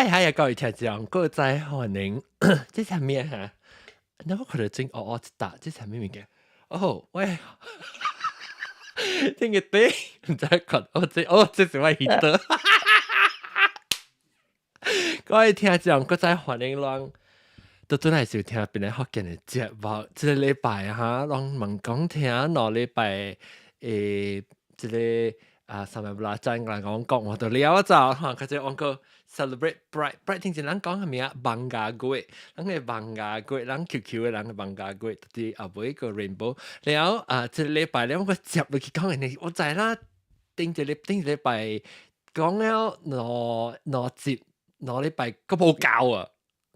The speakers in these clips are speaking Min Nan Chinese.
哎係啊，各位聽眾，各位歡迎，這係咩嚇？那我可能真哦哦一打，這係咩物件？哦，喂，聽個底毋知看，哦這哦這是我耳朵。各位聽眾，各位歡迎攏倒轉來收聽邊個福建的節目。這個禮拜哈，攏問講聽2禮拜這個啊，三百六站來講講我都了就，哈，佢就講個 celebrate bright bright 聽見人講係咩啊？放假月，人嘅放假月，人 QQ 的人嘅放假月，啲後尾個 rainbow。然後啊，這個禮拜咧，我接落去講嘅，我知啦，頂一個頂一禮拜講了兩兩集，2禮拜閣無夠啊，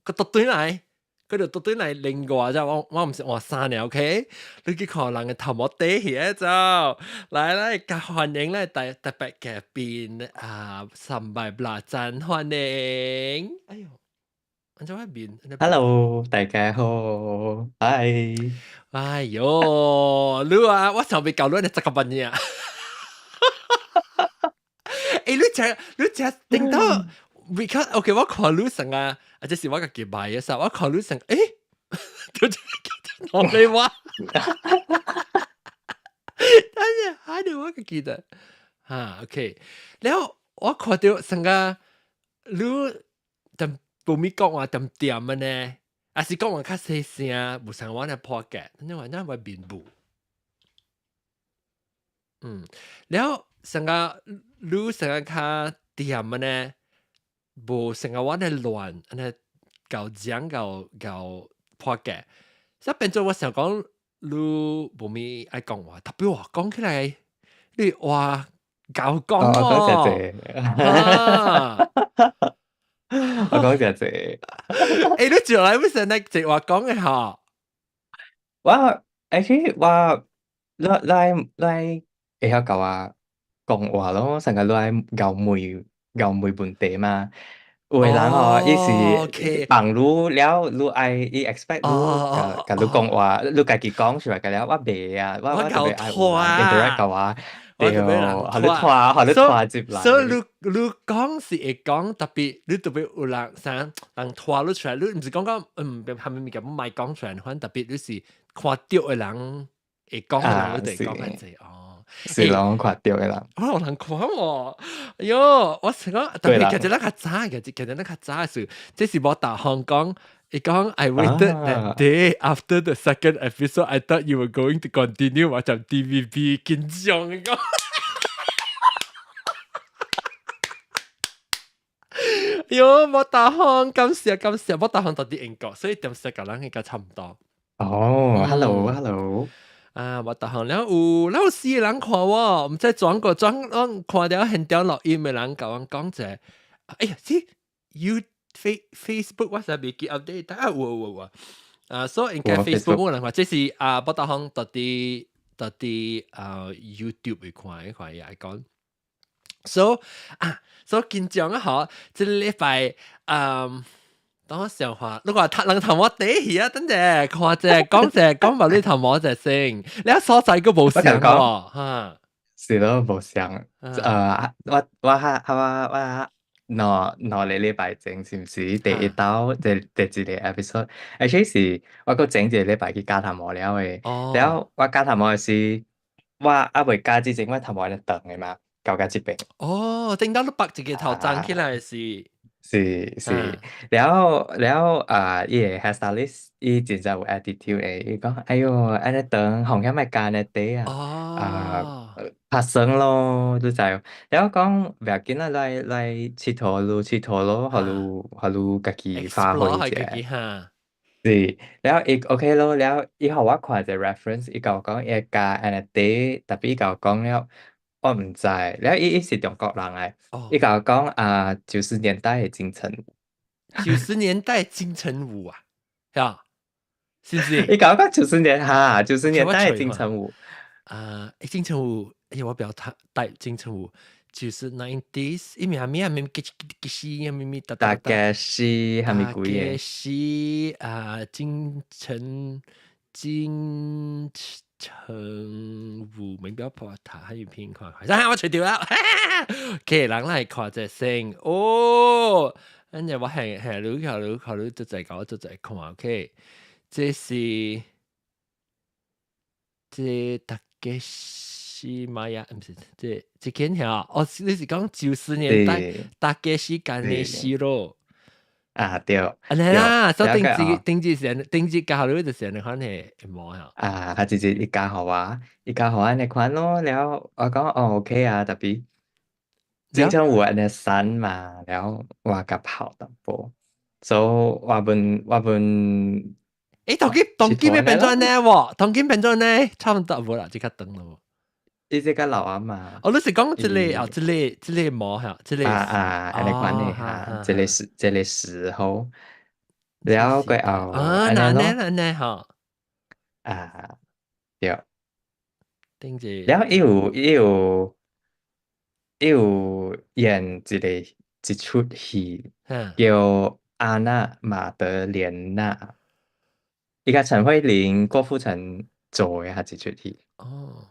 閣倒轉來。佢就倒轉來另外就我我毋是換衫了，OK？你去看人嘅頭毛底起就來來，甲歡迎來特特別嘉賓啊，三百六讚歡迎。哎喲，按怎我面？Hello，大家好，嗨。哎喲，你啊，我尚未教你十個半嘢。欸，你食你食頂到，because OK，我看你成啊。啊！這是我家己買嘅時候，我看你成，欸，就我你話，但是還是我記得，哈，OK，然後我看到成個你就無咪講話點點嘅呢，還是講話較細聲，無像我那破格，你話那我面部，然後成個你成個較點嘅呢？無成個我咧亂，按呢𠢕講𠢕𠢕破格，所以變做我想講，你無咪愛講話，特別話講起來，你話𠢕講哦，我講真濟，欸，你上來不是那這話講的吼？我 actually 我你你你會曉共我講話咯，成日你愛𠢕問𠢕問問題嘛。有的人哦，伊是幫你了，你愛伊 expect 你共共你講話，你家己講出來個了，我袂啊，我我特別愛有人 interact 共我，對，予你拖，予你拖入來。所以你你講是會講，特別你特別有人啥人拖你出來，你毋是講講係咪物件莫講出來，反特別你是看著的人會講的人，你就會講較濟哦。是咯，看著的人。我有人看喎，哎喲，我是講特別其實咱較早嘅，其實咱較早的時，這是無大方講，伊講 I waited that day after the second episode, I thought you were going to continue 我就 TVB 緊張講。喲，無大方，感謝感謝，無大方到佇英國，所以點說共咱應該差毋多。哦，hello，hello。啊，無大方了有，了有四個人看我，毋知轉過轉，我看著現場錄音的人共阮講者，哎呀，是 You Facebook 我實未記 update，啊有有有啊，所以應該 Facebook 無人看，這是啊，無大方到佇到佇啊 YouTube 會看，看伊愛講。So 啊，所以緊張啊，嗬，這個禮拜，等我想下，你話人頭毛底去啊，等陣看者講者講埋你頭毛者先，你一所在個無相喎，哈，是咯，無相，我我哈我我兩兩個禮拜前是毋是第一道第第一個 episode？actually 是我閣前一個禮拜去剪頭毛了的，了我剪頭毛的時，我猶未剪之前，我頭毛按呢長的嘛，到甲這邊。哦，頂到你拔一個頭長起來是。是是，了了啊！伊個 hairstylist 伊真正有 attitude 的，伊講：哎喲，按呢長，風險會剪呢短啊，啊，拍算咯，你知無？了講袂要緊啦，來來𨑨迌你𨑨迌咯，予你予你家己發揮一下。是，了伊 OK 咯，了伊予我看一個 reference，伊共我講伊會剪按呢短，tapi 伊共我講了。我毋知，了伊伊是中國人來，伊共我講啊，90年代的金城武， 90年代金城武啊，嚇，是毋是？伊共我講九十年哈，九十年代的金城武。啊，金城武，哎呀，我不要太帶金城武，就是 nineties，伊名咩啊？咩幾幾時啊？咩咩大概是蝦米鬼嘅？是啊，金城金。成武名表破塔漢語拼看看，啊，我除掉啦。OK，人來看這先，哦，跟住我係係你看你看你就在搞就在看，OK，這是這大概是瑪雅，毋是這這間嚇，哦，你是講90年代大概是干的西咯？啊，對，按呢啦，所以頂次頂次時頂次教你就是按呢款的模啊。啊，佢直接伊教予我，伊教予我按呢款咯，了我講哦 OK 啊，特別正常有按呢瘦嘛，了我較跑淡薄，所以我本我本，欸，當今當今欲變做按呢喎？當今變做按呢，差毋多無啦，這較長咯。伊這較老啊嘛。哦，你是講這个哦，這个這个模嚇，這个啊啊，按呢款的哈，這個時這個時候，了過後，啊，按呢按呢吼，啊，對，頂住，了伊有伊有伊有演一个一齣戲，叫《阿娜瑪德蓮娜》，伊佮陳慧琳、郭富城做的彼一齣戲。哦。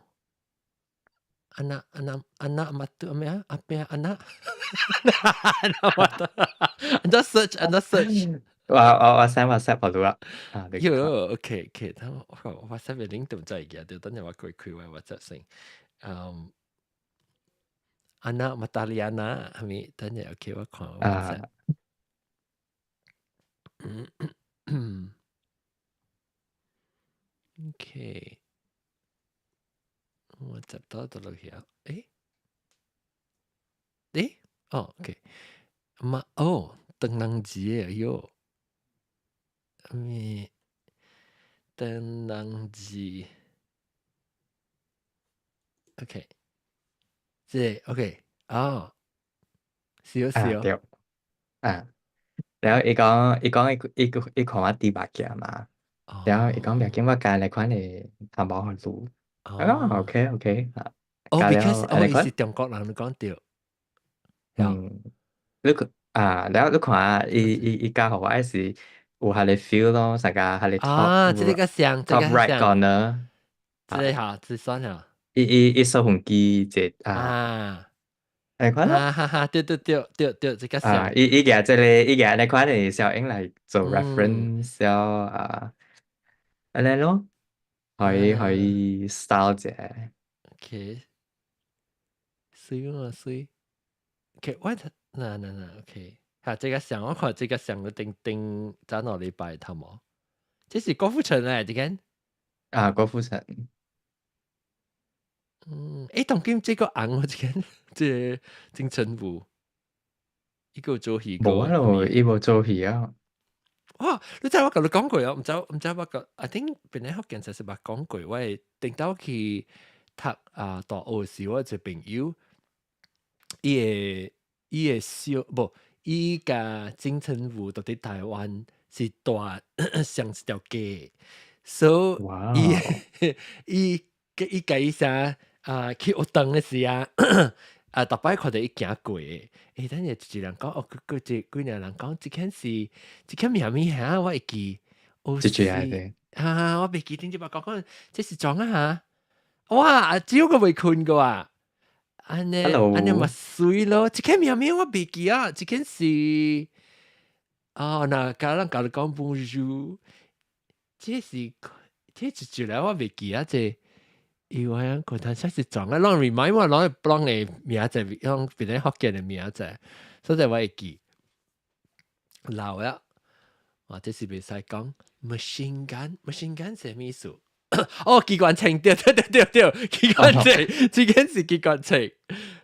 Anak anak anak mata 咩啊？Apa anak? Anak mata. Anda search, anda search. 我我我 send WhatsApp 予你啦。啊，喲，OK OK，等我我 WhatsApp 嘅 link 都唔知嘅，就等陣我開開我 WhatsApp 先。嗯，Anak Mataliana 係咪？等陣 OK，我看 WhatsApp。嗯，OK。我接到到落去啊！誒，誒，哦，OK，嘛，哦，鄧人字哎喲，咩？鄧人字，OK，這 OK，哦，是哦是哦，對，啊，然後伊講伊講伊伊伊看我豬目鏡嘛，然後伊講袂緊，我共你款的頭毛予你。啊，OK OK，啊，哦，because 哦，伊是中國人，你講對，嗯，你看啊，然後你看伊伊伊教予我是有彼個 feel 咯，啥個彼個 top 啊，這個較像，這 top right corner，這個哈，這算了，伊伊伊掃風機這啊，啊，按呢款咯，啊哈哈，對對對對對，這個像，啊，伊伊舉這個伊舉按呢款的小影來做 reference 了啊，按呢咯。可以可以 style 者。 OK，水啊水。OK，我嗱嗱嗱，OK，嚇，這個像我看這個像個頂頂早兩禮拜頭毛，這是郭富城嚟，這間。啊，郭富城。嗯，欸，當今這個紅喎，這間，這個金城武，伊閣有做戲無啊咯，伊無做戲啊。哇！你知我共你講過啊？毋知毋知我個，I think 邊個福建實是捌講過。我會頂到去讀啊大學時，我一個朋友，伊的伊的小無，伊佮金城武佇佇台灣是住上一條街，所以伊伊伊共伊啥啊去學堂的時啊。啊，逐擺看著伊行過，欸，等下一個人講，哦，閣閣一幾個人講，這間是這間名物啥？我會記，哦，是啊，我袂記頂一擺講講，這是創啊哈？哇，只有閣未睏過啊！按呢按呢嘛媠咯，這間名物我袂記啊，這間是，哦，若共人共你講 Bonjour，這是這一句來我袂記啊，這。伊我樣看，但是撞啊，攏 remind 我，攏攏的名字，攏變成福建的名字，所以我會記。老啊，哇，這是袂使講 machine gun，machine gun 是啥物意思？哦，機關槍，對對對對對，機關槍，這間是機關槍，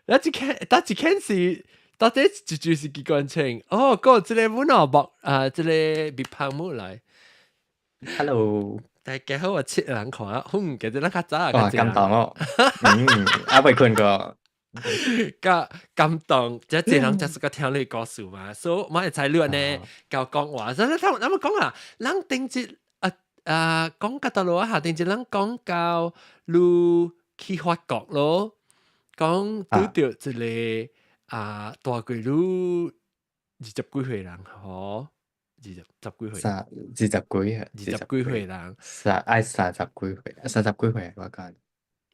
那這間，但這間是，到底一句是機關槍？哦，閣這个阮老木啊，這個蜜蜂木來，Hello。大家好，我七個人看啊，哼，其實咱較早哇，感動哦，嗯，還未睏過，佮感動，這濟人就是個聽你故事嘛，所以我會知你按呢𠢕講話，所以咱咱講啊，咱頂節啊啊講到倒落啊，下頂節咱講到你去法國咯，講拄著一個啊大過你二十幾歲人吼， 20幾歲？三二十幾啊，二十幾歲人，三愛三十幾歲，三十幾歲我講。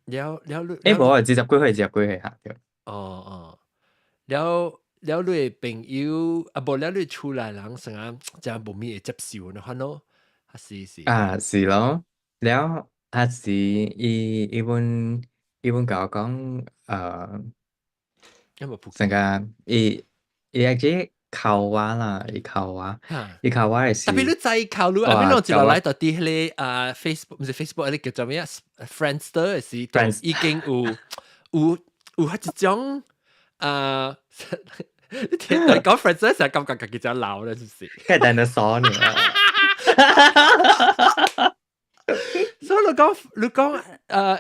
了了你欸，無啊，二十幾歲，二十幾歲嚇對。哦哦，了了你的朋友啊，無了你厝內人成啊，真無咪會接受呢，款咯，啊是是。啊，是咯，了還是伊阮共我講，因為普成個伊伊一直靠我啦，伊靠我，伊靠我的是，特別你知靠你，啊，你一落來到佇彼个啊 Facebook，毋是 Facebook，彼個叫做咩啊？Friendster 的時，已經有彼一種啊，你聽你講 Friendster 時感覺家己真老啦，是毋是？係 dinosaur 呢？所以你講，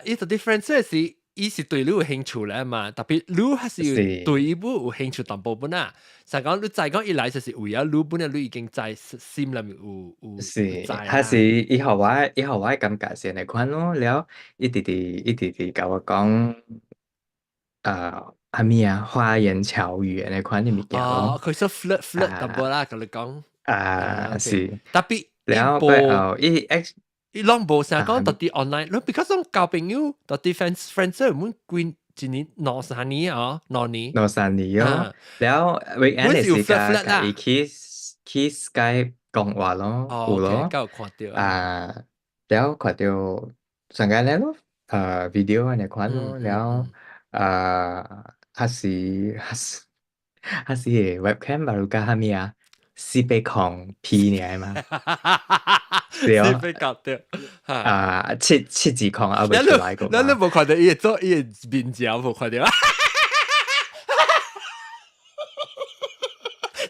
伊到佇 Friendster 時，伊是對你有興趣咧嘛？特別你還是對伊有興趣淡薄本啊？就講你知講伊來就是為咗你本來你已經在心裏面有是，還是伊予我感覺是按呢款咯，了伊直直伊直直共我講，啥物啊，花言巧語按呢款的物件咯。哦，佢說 flirt flirt 淡薄啦，共你講。啊，是。特別了過後，伊伊攏無啥講到佇 online，你 because 攏交朋友，到佇 friends 滿幾一年兩三年啊，2年。兩三年哦，了 weekend 的時間，共伊去 Skype 講話咯，有咯。有看著。啊，了看著上個咧咯，video 按呢款咯，了啊，還是 webcam 嘛，有加啥物啊？480P 爾嘛，對四百九對，啊，七字框還未出來過嘛？你無看著伊會做伊的面頰無看著啊？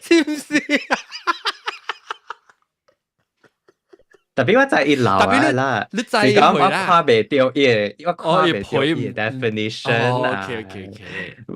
是毋是？特別我知伊老啊啦，你知是講我看袂著伊的，我看袂著伊的 definition 啊。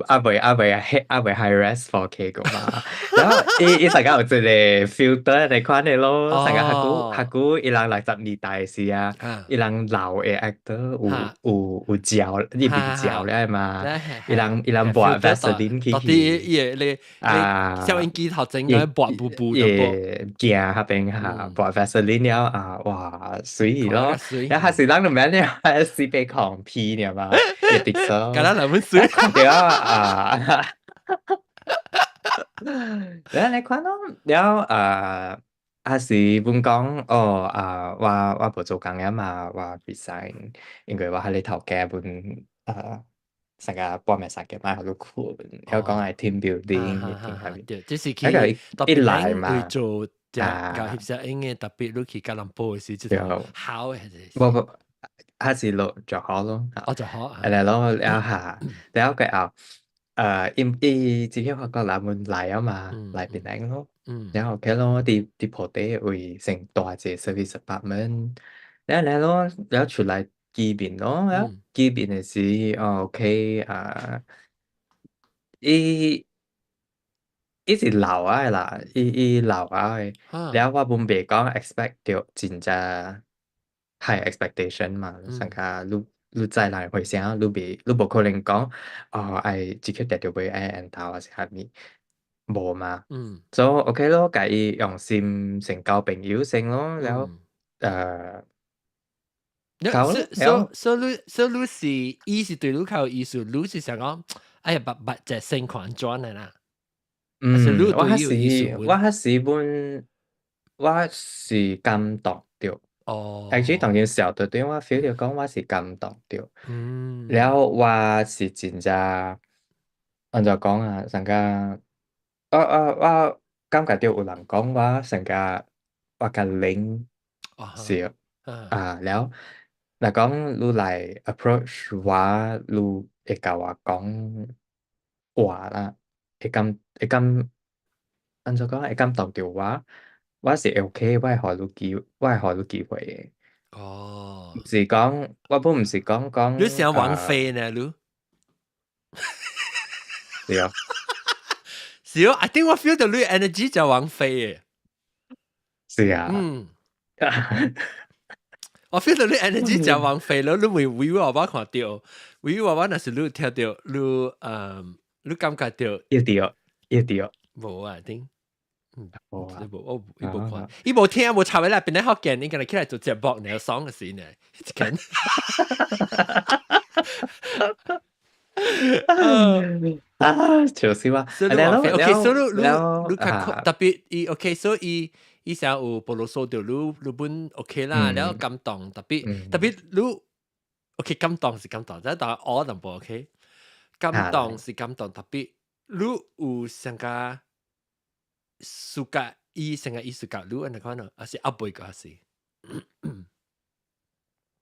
啊未 high res 4K 個嘛，然後伊伊成個有一個 filter 來款的咯，成個較久較久伊人60年代時啊，伊人老的 actor 有焦，伊變焦了嘛，伊人抹 Vaseline 去去，伊個你啊，攝影機頭前個抹布布伊鏡彼邊哈抹 Vaseline 了啊。哇，媠咯！然後還是咱就免了，480P 爾嘛，會直說。敢若那麼媠。對啊，啊。然後你看咯，了啊，還是阮講哦啊，我無做工了嘛，我 resign，因為我彼個頭家阮啊，成個半暝3點愛予你睏，了講愛 team building，哈對，這是去一來嘛做。啊，翕攝影嘅特別，你去吉隆坡時，就好嘅。無無，還是落就好咯。哦，就好。來咯，了下，了過後，伊伊自己發覺咱們來啊嘛，來檳城咯。然後 OK 咯，佇鋪底位成大一個 service apartment，了來咯，了出來見面咯，了見面的時，哦 OK 啊，伊。伊是老啊啦，伊老啊的，了我本袂講 expect 著真正 high expectation 嘛，上較你知人會啥，你無可能講哦愛直接定著欲愛緣投還是啥物，無嘛。所以 OK 咯，共伊用心先交朋友先咯，了交咯，所以你是伊是對你較有意思，你是想講哎呀，捌捌隻先看轉的啦。嗯，我彼時阮我是感動著。哦。 Actually 當陣時候對對我 feel 著講我是感動著。了我是真正按怎講啊？上較我感覺著有人講我上較我較冷是啊，了若講你來 approach 我，你會共我講話啦。會感按怎講會感動著我，我是 OK，我會予你機會的。毋是講，我本毋是講講。你想王菲呢？你？對啊。是哦，I think 我 feel 到你 energy 就王菲的。是啊。嗯。我 feel 到你 energy 就王菲咯，你會為我我看著，為我我若是你聽著，你感覺著。要對，要對。無啊，頂，嗯，無啊，無，我伊無看，伊無聽無插來，本來福建，你敢若起來做節目，你爽嘅時呢？一間。啊，笑死我！所以你話 OK，所以你你較特別伊 OK，所以伊伊成有暴露數到你你本 OK 啦，了感動，特別特別你 OK 感動是感動，但係我淡薄 OK，感動是感動，特別你有上個暑假伊上個伊暑假你按呢款咯，還是阿妹個還是？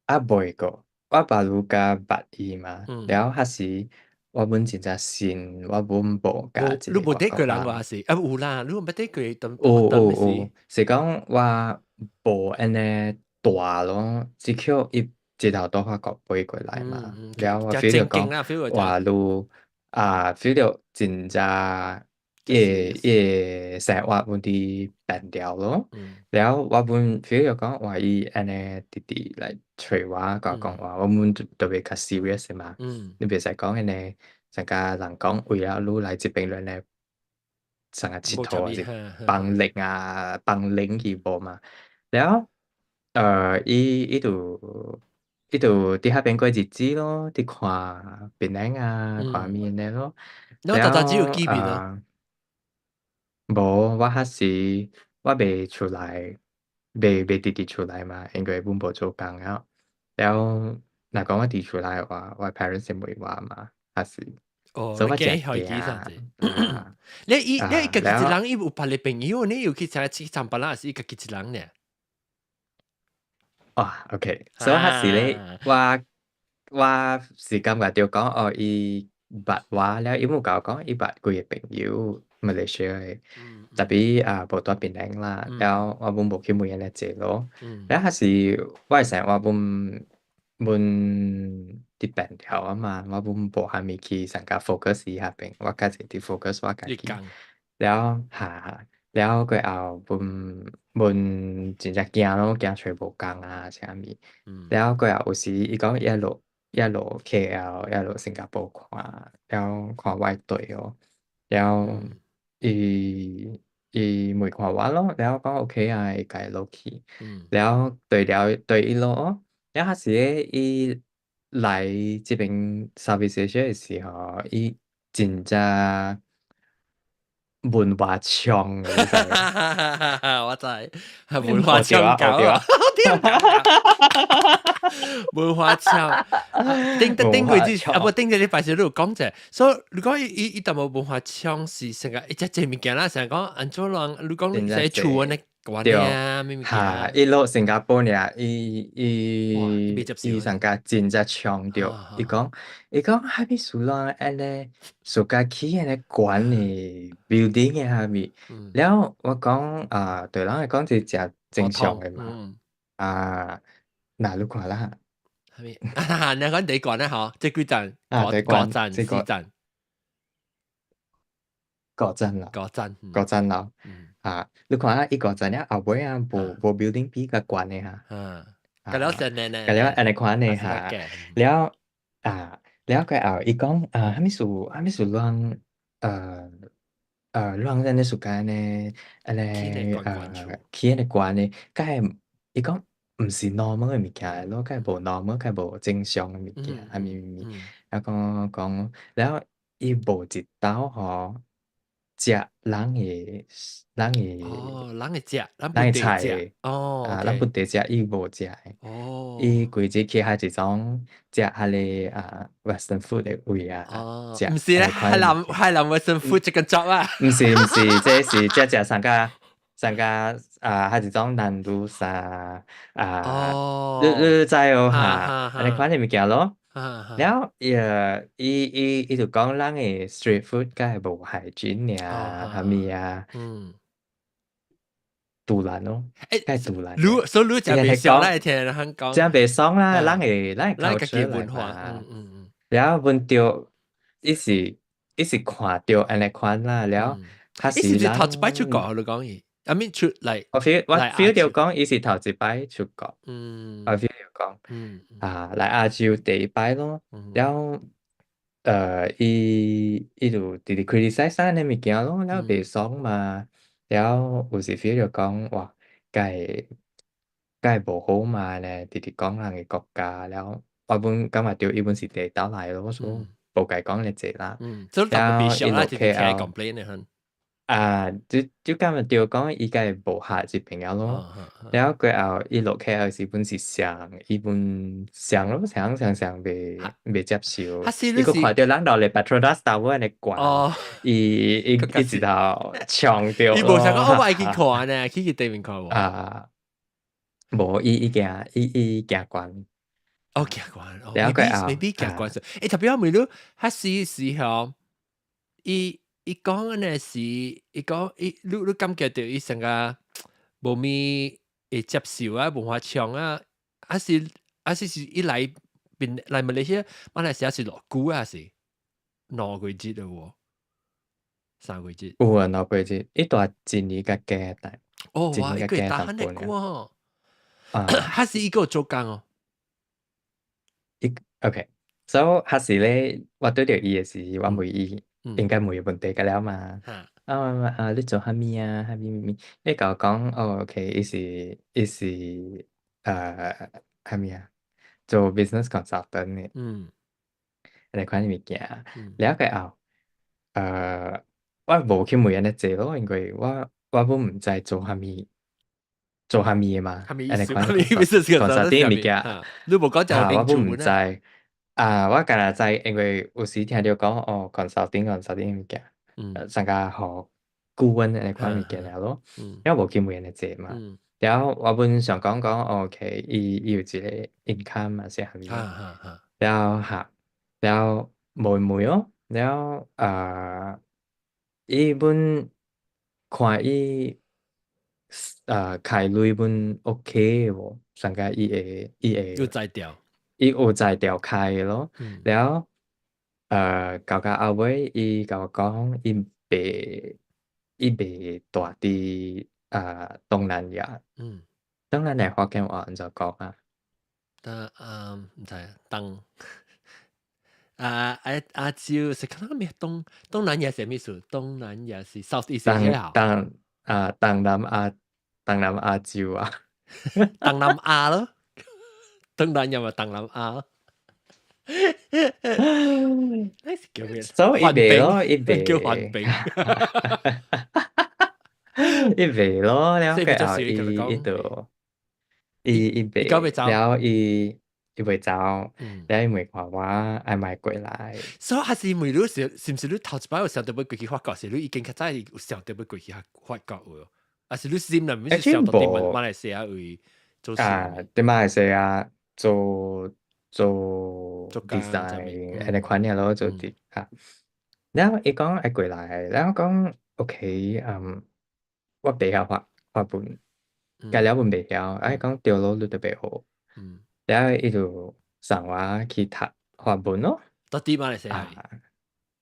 阿妹個，我爸汝較捌伊嘛，了彼時我本真正信，我本無佮一你無個 date 過人外國人。話是啊有啦，你有捌 date 過當有當有有，是講我無按呢大咯，只叫伊日頭佇法國飛過來嘛，了我 feel 著講，哇，你啊 feel 著真正伊個伊個生活問題變掉咯，了我本 feel 著講，哇，伊按呢直直來揣我，共我講話，我本特別較 serious 的嘛，你袂使講按呢，像佮人講為了你來這邊來呢，啥個𨑨迌還是幫零啊，幫零去無嘛，了，伊伊就伊就佇彼邊過日子咯，佇看電影啊，看物按呢咯，你逐逐只有見面咯？無，我彼時我袂出來，袂直直出來嘛，因為阮無做工了，了若講我佇厝內的話，我 parents 會問我嘛，還是，哦，所以我真驚驚。你伊你家己一人，伊有別个朋友，你有去參去參班啦，還是伊家己一人呢？哦，OK，所以彼時咧，我我是感覺著講，哦，伊捌我了，伊有共我講，伊捌幾个朋友，馬來西亞的，特別啊無蹛檳城啦，了我本無去問按呢濟咯，了彼時我的生活本本佇變調啊嘛，我本無啥物去上較 focus 伊彼邊，我較濟佇 focus 我家己，了哈，了過後本本真正驚咯，驚揣無工啊啥物，了過後有時伊講伊愛落伊愛落 KL，伊愛落新加坡看，了看我的隊哦，了伊伊問看我咯，了講 OK 啊，會共伊落去，了對了對伊落哦，了彼時咧伊來這邊 Southeast Asia 的時候，伊真正文化衝的，你知無？我知，係文化衝狗啊！文化衝，頂頂過之啊，無頂個禮拜時你有講者，所以如果伊伊伊淡薄文化衝是成個一隻濟物件啦，成日講按怎人，你講喺厝按呢關啊，咩物件？哈，伊落新加坡爾，伊伊伊上較真正衝著，伊講伊講啥物事攏按呢，自家起按呢懸的 building 的啥物，了我講啊，對人來講是誠正常的嘛，啊，若你看啦，啥物？你講第一關咧吼，這幾層？啊，第一關，五層、四層，五層啦，五層，五層樓，啊，你看啊，伊五層了後尾啊，無無 building 比較懸的哈，啊，了成呢呢，了按呢款的哈，了啊，了過後伊講啊，啥物事啥物事攏攏按呢時間呢，按呢起按呢懸的，敢會伊講毋是 normal 的物件咯，敢會無 normal，敢會無正常的物件，啥物物，啊講講，了伊無一道吼，食人的人的，哦，人會食，人人的菜的，哦，啊，咱本地食伊無食的，伊規日去彼一種食彼个啊 Western food 的位啊，食，毋是咧，海南海南 Western food 這個作啊，毋是毋是，這是食食上較上較啊，彼一種南乳啥啊，你你知哦哈，按呢款的物件咯。了，伊伊伊伊就講咱的 street food 敢會無 hygiene 爾，啥物啊？賭爛咯，敢會賭爛。你所以你誠袂爽來聽人講，誠袂爽啦，咱的咱的 culture 文化，了，阮著伊是伊是看著按呢款啦，了，彼時伊是頭一擺出國，你講伊，I mean 出來，我 feel 我 feel 著講伊是頭一擺出國，我 feel 著講，啊，來亞洲第一擺咯，了，伊伊就直直 criticize 咱的物件咯，了袂爽嘛，了有時 feel 著講哇，該該無好嘛呢，直直講人的國家，了我本感覺著伊本是地倒來咯，所以無共講咧濟啦。嗯，所以特別了伊落少啦，直直聽 KL complain 的很。啊，就感覺著講伊該無合這邊了咯。了過後伊落 KL 時本是上，伊本上咯，上上上袂接受。伊閣看著人落來 Petronas Tower 按呢懸，伊一頭衝著。伊無想講我愛去看呢，去對面看無？啊，無，伊驚懸。哦，驚懸，了過後 maybe 驚懸。欸，特別我問你，彼時時候，伊講按呢是，伊講伊你感覺著伊成個無咪會接受啊，文化衝啊，還是伊來變來馬來西亞，馬來西亞是偌久啊？是2個月了無？3個月？有啊，2個月，伊蹛一年較加但。哦，哇，一個月打遐久哦。啊，彼時伊閣有做工哦。伊 OK，so 彼時咧，我拄著伊的時，我問伊應該問問題個了嘛。啊啊，你做啥物啊？啥物物物？伊共我講，哦，OK，伊是啥物啊？做 business consultant 的。按呢款物件，了過後，我無去問按呢濟咯，因為我本毋知做啥物，做啥物的嘛。啥物意思？按呢款 consulting 物件，你無講就我本毋知。啊，我干焦知，因為有時聽著講哦，consulting consulting 物件，參加予顧問按呢款物件爾咯，因為無去問按呢濟嘛。了我本想講講，OK，伊有一個 income 嘛是啥物，了哈，了無問哦，了啊，伊本看伊開鐳本 OK 無，上個伊會有才調，伊有才調開的咯。了到到後尾，伊共我講，伊袂蹛佇啊東南亞。東南亞福建話按怎講啊？但啊毋知東啊亞亞洲是可能咩東南亞是啥物事？東南亞是 Southeast Asia。東啊東南亞洲啊。東南亞咯，東南亞咪東南亞。那是叫咩？所以伊袂咯，伊袂叫環柄。伊袂咯，了過後伊就伊袂，了伊袂走，了伊問看我愛毋愛過來。所以還是問你是毋是你頭一擺有想著欲過去法國，是你已經較早有想著欲過去法國有？還是你心內面是想著佇馬來西亞位做事？啊，佇馬來西亞做 design 按呢款爾咯，做啲啊。了伊講愛過來，了我講 OK，我袂曉法文，加了阮袂曉，啊伊講對咯，你著袂學。了伊就送我去讀法文咯。佇馬來西亞？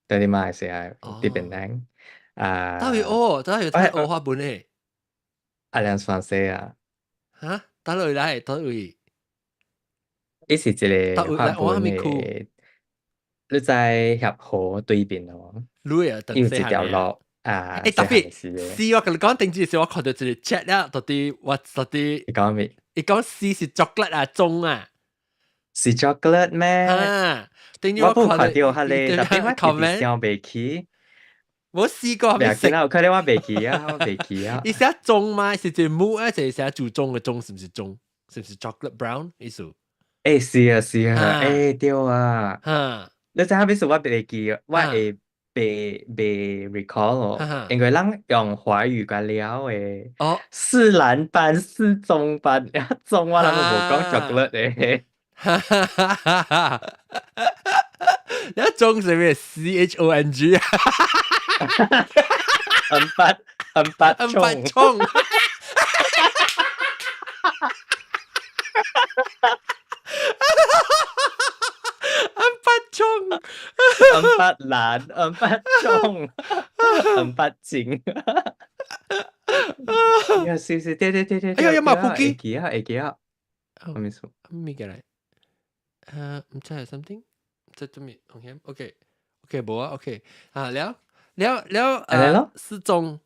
佇馬來西亞，佇檳城。啊。佗位學？佗位學法文的？ Alliance Française 啊。哈？佗位來？佗位？伊是一個法文的，你在協和對面哦。你啊，伊有一條路啊。欸，特別是我共你講，頂次時我看著一個 chat 了，到底我到底？伊講咩？伊講 C 是 chocolate 啊，棕啊。是 chocolate 咩？啊，頂次我冇看著彼个，特別我直直想袂起。我試過係咪食？可能我袂記啊，我袂記啊。伊寫棕嗎？是一個木啊，是寫注棕的棕，是毋是棕？是毋是 chocolate brown 意思？欸，是啊，是啊，欸，對啊。你知影啥物我袂記，我會袂 recall 咯，因為咱用華語較了的。哦。四藍班、四棕班，棕我攏無講 chocolate 的。哈哈哈哈哈！你棕是咩？CHONG 啊？ Empat empat empat 葱。葱。 Empat 葱。 Empat 藍，empat 棕，empat 金。呀，是是，對對對對。哎呀，有馬普會記啊，會記啊。啥物事？物件來？毋知係 something，這做咩？OK，OK，無啊，OK，啊，了了了，按呢咯，四棕。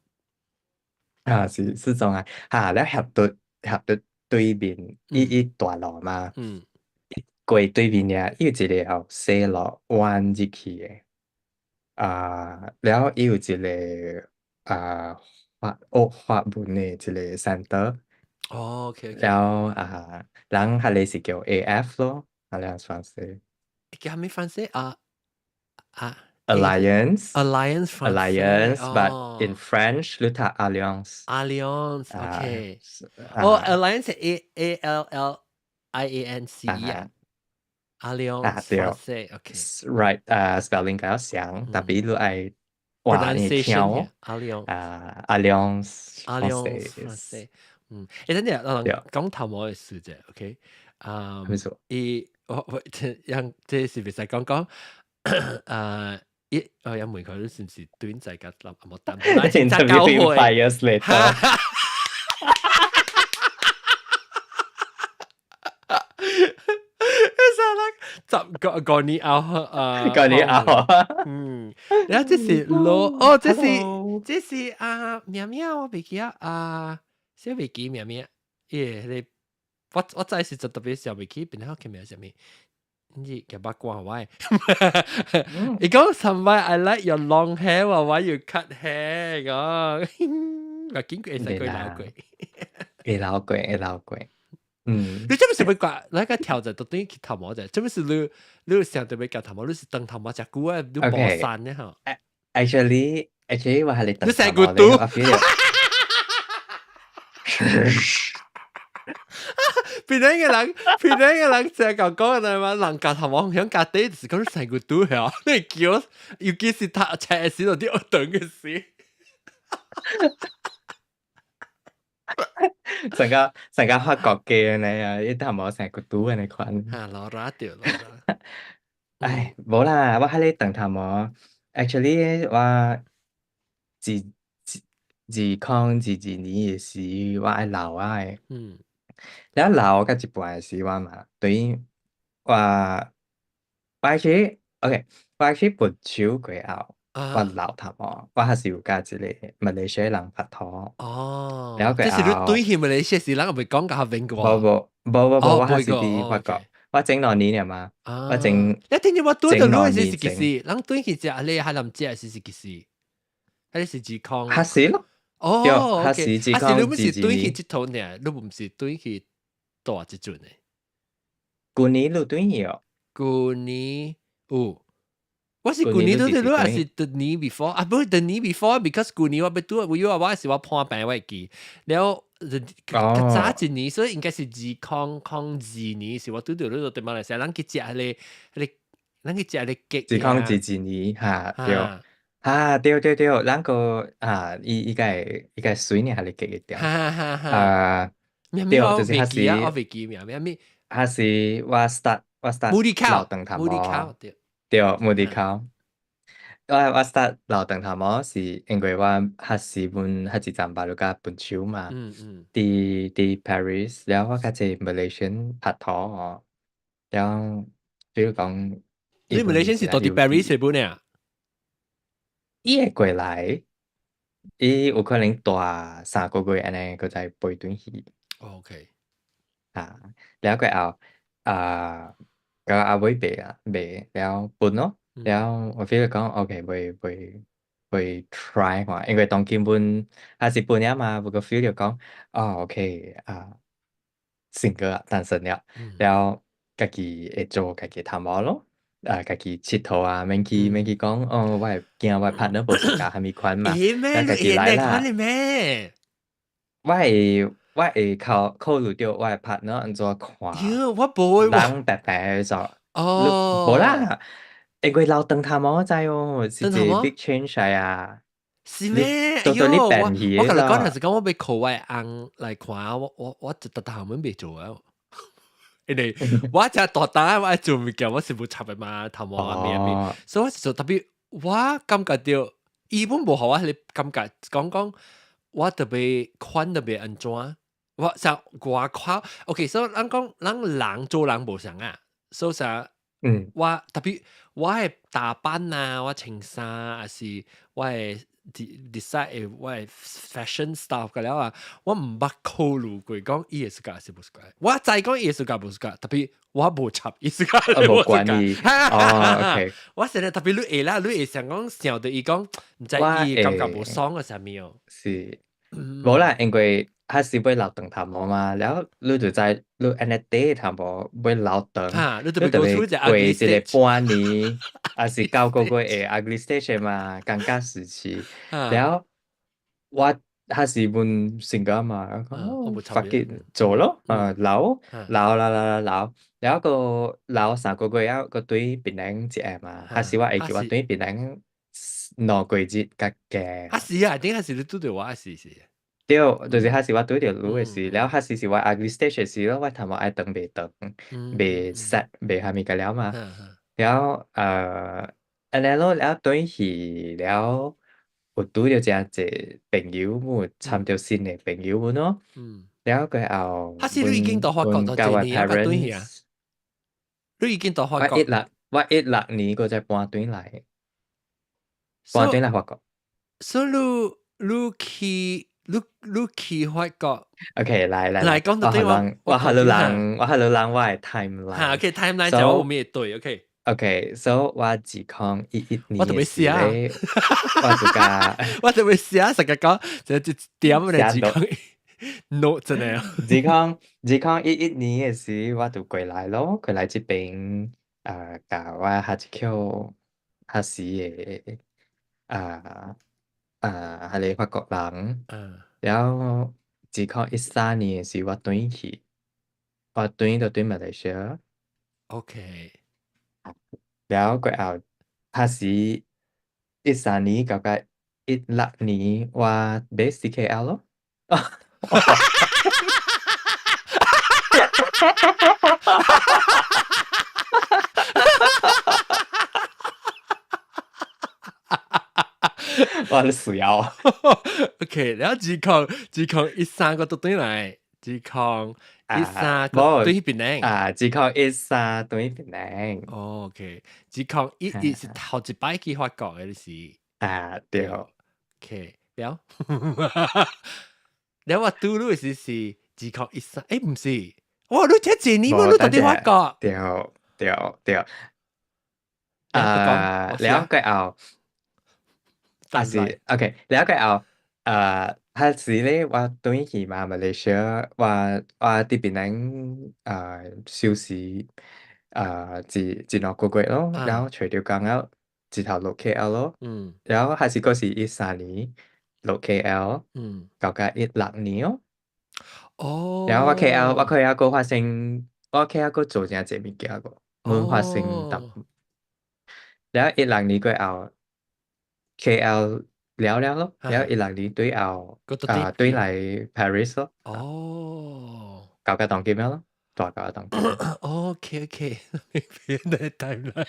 啊，是是種啊，嚇，了合到對面，伊伊大路嘛，過對面爾，伊有一個後西路彎入去的，啊，了伊有一個啊法學法文的一個 center。哦，OK OK。了啊，人彼个是叫 AF 咯，Alliance Française。叫啥物 Français 啊啊 Alliance。 Alliance Française。 Alliance，but in French 你讀 Alliance。 Alliance，OK。哦，Alliance A A L L I A N C E 啊。Alliance Française，OK。 Right，spelling 比較像，tapi 你愛話你聽 Alliance 啊，Alliance Alliance Française。嗯，欸，等陣，我講頭毛的事啫，OK？啊，伊我我這這是袂使講講，啊，伊我有問佢你是毋是短仔甲林冇等，真正教會。嚟到。 十個個年後啊，個年後，嗯，然後這是羅，哦，這是啊，喵喵，我袂記啊，啊，小袂記喵喵，耶，你我知時就特別想袂起，變好佢名啥物？你夾八卦我，伊講 somebody I like your long hair，why you cut hair？講，我見過會使過老過，會老過，會老過。嗯，你這不是欲割，那個挑戰都等於去頭毛者，這不是你想著欲割頭毛，你是長頭毛誠久啊，你無散呢吼。 Actually，我係你你成個嘟。邊個人，邊個人成日講講嘅嘛，人割頭毛響割底，就是講成個嘟嚇，你叫，尤其是他斜時就啲惡長嘅時。成個法國嘅呢啊，伊頭毛成個嘟嘅呢款。啊，老拉掉老拉。唉，無啦，我喺你長頭毛，actually 我自2022年的時，我愛留啊的。了留到一半的時，我嘛對我我 actually OK，我 actually 分手過後，我留頭毛，我還是有佮一個馬來西亞人拍拖。哦，了過這是你後，對去馬來西亞時，人未講甲問過。無無無無無，我還是哦，佇法國，我整2年了嘛，我整你聽見我對到整兩你是年前。幾時？人對去食你海南食是幾時？還是自康？還是咯，對，還是自啊是你康毋是對去22佚佗爾，你毋是對去蹛這陣的。舊年你轉去哦？舊年有，我是舊舊年年你對對，還幾時是 the 年 before 啊？不是 the 年 before，because 舊年我欲拄，我有我是我破病我會記，了較早一年，所以應該是2002年，是我拄著你對馬來西亞，咱去食彼個彼個，咱去食彼個雞 2022年哈對，哈對對對，咱個啊，伊伊個伊個水呢，還是記得哈哈哈。啊，對，就是還我袂記啊，我是袂記名名物。還是我 start 無厘口，留長頭無厘毛，口對。對，無厘口。我 start 留長頭毛是因為我彼時阮彼一陣捌著佮分手嘛，佇 Paris，了我佮一個 Malaysian 拍拖哦，了比如講，你 Malaysian 是蹛佇 Paris 的本啊？伊會過來，伊有可能蹛3個月按呢，閣再飛轉去。 OK。啊，了過後啊，到後尾袂啊，袂了分咯，了我 feel 講 OK，袂袂 try 看，因為當今阮還是分了嘛，有個 feel 就講，哦 OK 啊，single 啊，單身了，了家己會做家己頭毛咯，啊，家己𨑨迌啊，免去講，哦，我會驚我 partner 無相佮啥物款嘛，會咩？了家己來啦。咩？我會考慮著我的 partner 按怎看，喲，我無會人白白就，哦，無啦，因為留長頭毛知哦，是一個 big change 來啊。是咩？到到你變去我共你講，就是講我欲靠我的翁來看我，我就逐項攏袂做啊。因為我誠大膽，我愛做物件，我是無插的嘛，頭毛啊咩咩，所以我是做 tapi 我感覺著，伊本無予我彼個感覺，講講我特別款特別按怎，我像外口，OK，所以咱講咱人做人無相啊，所以啥，我 tapi 我的打扮啊，我穿衫，還是我的 decide 我 fashion style 個了啊，我毋捌考慮過講伊會 suka 是無 suka。我知講伊會 suka 無 suka，特別我無插伊 suka。無關係。哦，OK。我成日特別你會啦，你會想講想到伊講，毋知伊感覺無爽個啥物哦。是，無啦，因為彼時欲留長頭毛嘛，然後你就知你按呢短頭毛欲留長，你就過一個半年，抑是9個月的 ugly stage 嘛，尷尬時期。然後我彼時阮性格嘛，我講 fuck it 做咯，留留留留留留，然後閣留3個月後，閣轉檳城一下嘛，彼時我會記我轉檳城2個月較加。啊是啊，頂下是你拄著我是是。對，就是彼時我拄著你的時，了彼時是我 ugly stage 的時咯，我頭毛愛長袂長，袂 set 袂蝦米個了嘛。了按呢咯，了轉去了，有拄著誠濟朋友們，參著新的朋友們咯。了過後，彼時你已經到法國到這年啊，轉去啊？你已經到法國？我16年閣再搬轉來，搬轉來法國。所以你去。你去法國？OK，來來來講到對我，我予你人我的 timeline。哈，OK，timeline 就我面對，OK。 OK，so 我2011年我都未寫，我就共我都未寫，成日講就一點嚟20 no 真的。2011年的時，我就過來咯，過來這邊，共我下一口彼時的彼个法國人，然後2013年的時，我轉去，我轉就轉馬來西亞。 然後過後，彼時一三年到甲16年，我買 CKL 咯。我咧死枵。 OK，然後2013閣轉來，2013閣轉檳城。啊，2013轉檳城。哦，OK，2011是頭一擺去法國的是。啊，對。 OK，了。了我拄你是是2013，毋是，哇，你這一年你到佇法國？對對對。啊，了過後。啊是，OK，了過後，彼時咧，我轉去嘛馬來西亞，我佇檳城休息一兩個月咯，然後揣著工了，日頭落 KL 咯，然後彼時閣是13年落 KL，到甲16年哦。然後我 KL 我 KL 閣發生，我 KL 閣做誠濟物件閣，阮發生淡。然後16年過後，KL 了了咯，然後16年對後轉來 Paris 咯。到甲當今了咯，大到當今。 OK OK，變得 timeline，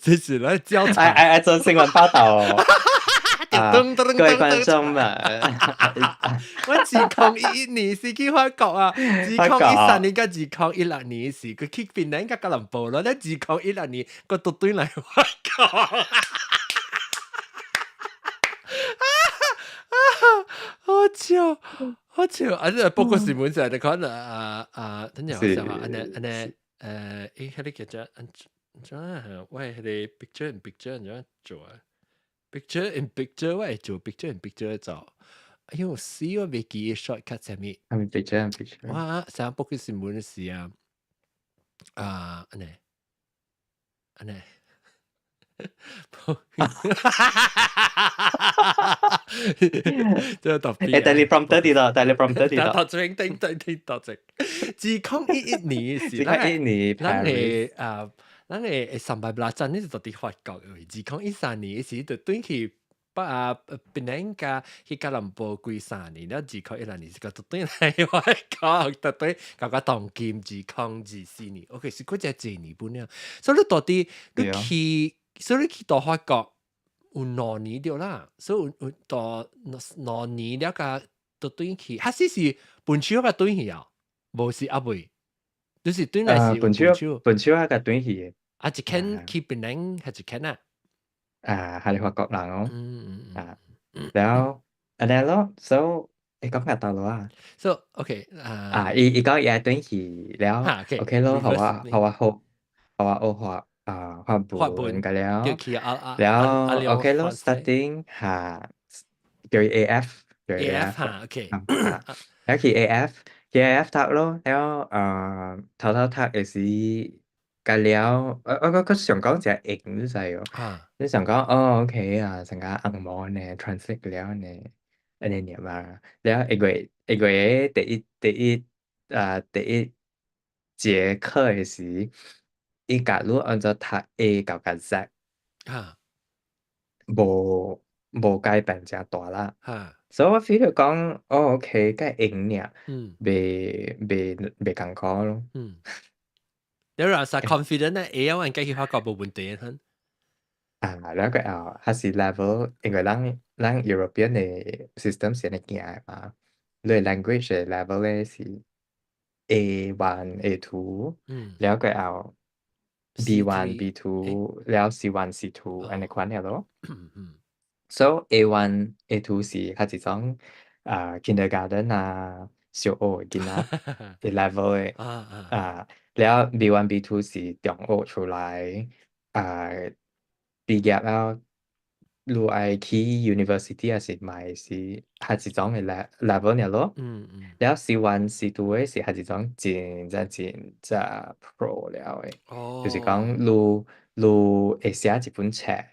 這是來教材。愛愛愛做新聞報道哦。啊，各位觀眾們，我2011年是去法國啊，2013年佮2016年是佢去檳城佮吉隆坡咯，咧2016年閣倒轉來法國。好笑，好笑！啊，這報告新聞就係可能啊啊，等陣我想下，按呢按呢，彼個叫做按怎啊？我彼個 picture in picture 按怎做啊？picture in picture 我會做 picture in picture 做。哎喲，死我袂記 shortcut 啥物？係咪 picture in picture？我上報告新聞時啊，啊，按呢按呢。這特別。teleprompter 佇度，teleprompter 佇度。頭前頂頂頂頭前。2011年時， 2011年，咱的啊，咱的三百八站，你是佇法國的。2013年時就轉去北啊檳城佮去吉隆坡幾三年，了2016年是閣轉來法國，就轉到甲當今2024年。OK，是過這一年半了。所以你到底你去，所以你去到法國有兩年著啦。所以有到兩年了佮就轉去，彼時是分手佮轉去啊？無是猶未，就是轉來是分手，分手啊，佮轉去的。啊，一間去檳城，還一間啊？啊，係法國人哦，啊，了按呢囉，so 你講下到囉啊？ So OK 啊，啊，伊伊講伊愛轉去了，OK 囉，予我學法啊法文個了，了 OK 囉，starting 哈，叫伊 AF，叫伊 AF 哈，OK，了去 AF，去 AF 讀囉，了頭頭讀的時，個了，我想講一個英你知無？你想講哦 OK 啊，成個紅毛呢，translate 了呢，按呢爾嘛，了一個一個第一節課的時，伊共你按怎讀 A 到甲 Z，無改變誠大啦。所以我 feel 到講，哦 OK，該用爾，袂艱苦囉。嗯，你話實 confident 咧，會曉按計去法國無問題的。啊，了過後還是 level，因為咱 European 的 system 是按呢行的嘛，你 language 的 level 咧是 A1 A2，了過後 B1 B2，了 C1 C2 按呢款爾囉。So A1 A2 是較一種啊 kindergarten 啊小學的囡仔的 level 的，啊，了 B1 B2 是中學出來啊畢業了，你愛去 university 還是嘛是較一種的 level 爾囉。了 C1 C2 的是較一種真正真正 pro 了的，就是講你會寫一本冊。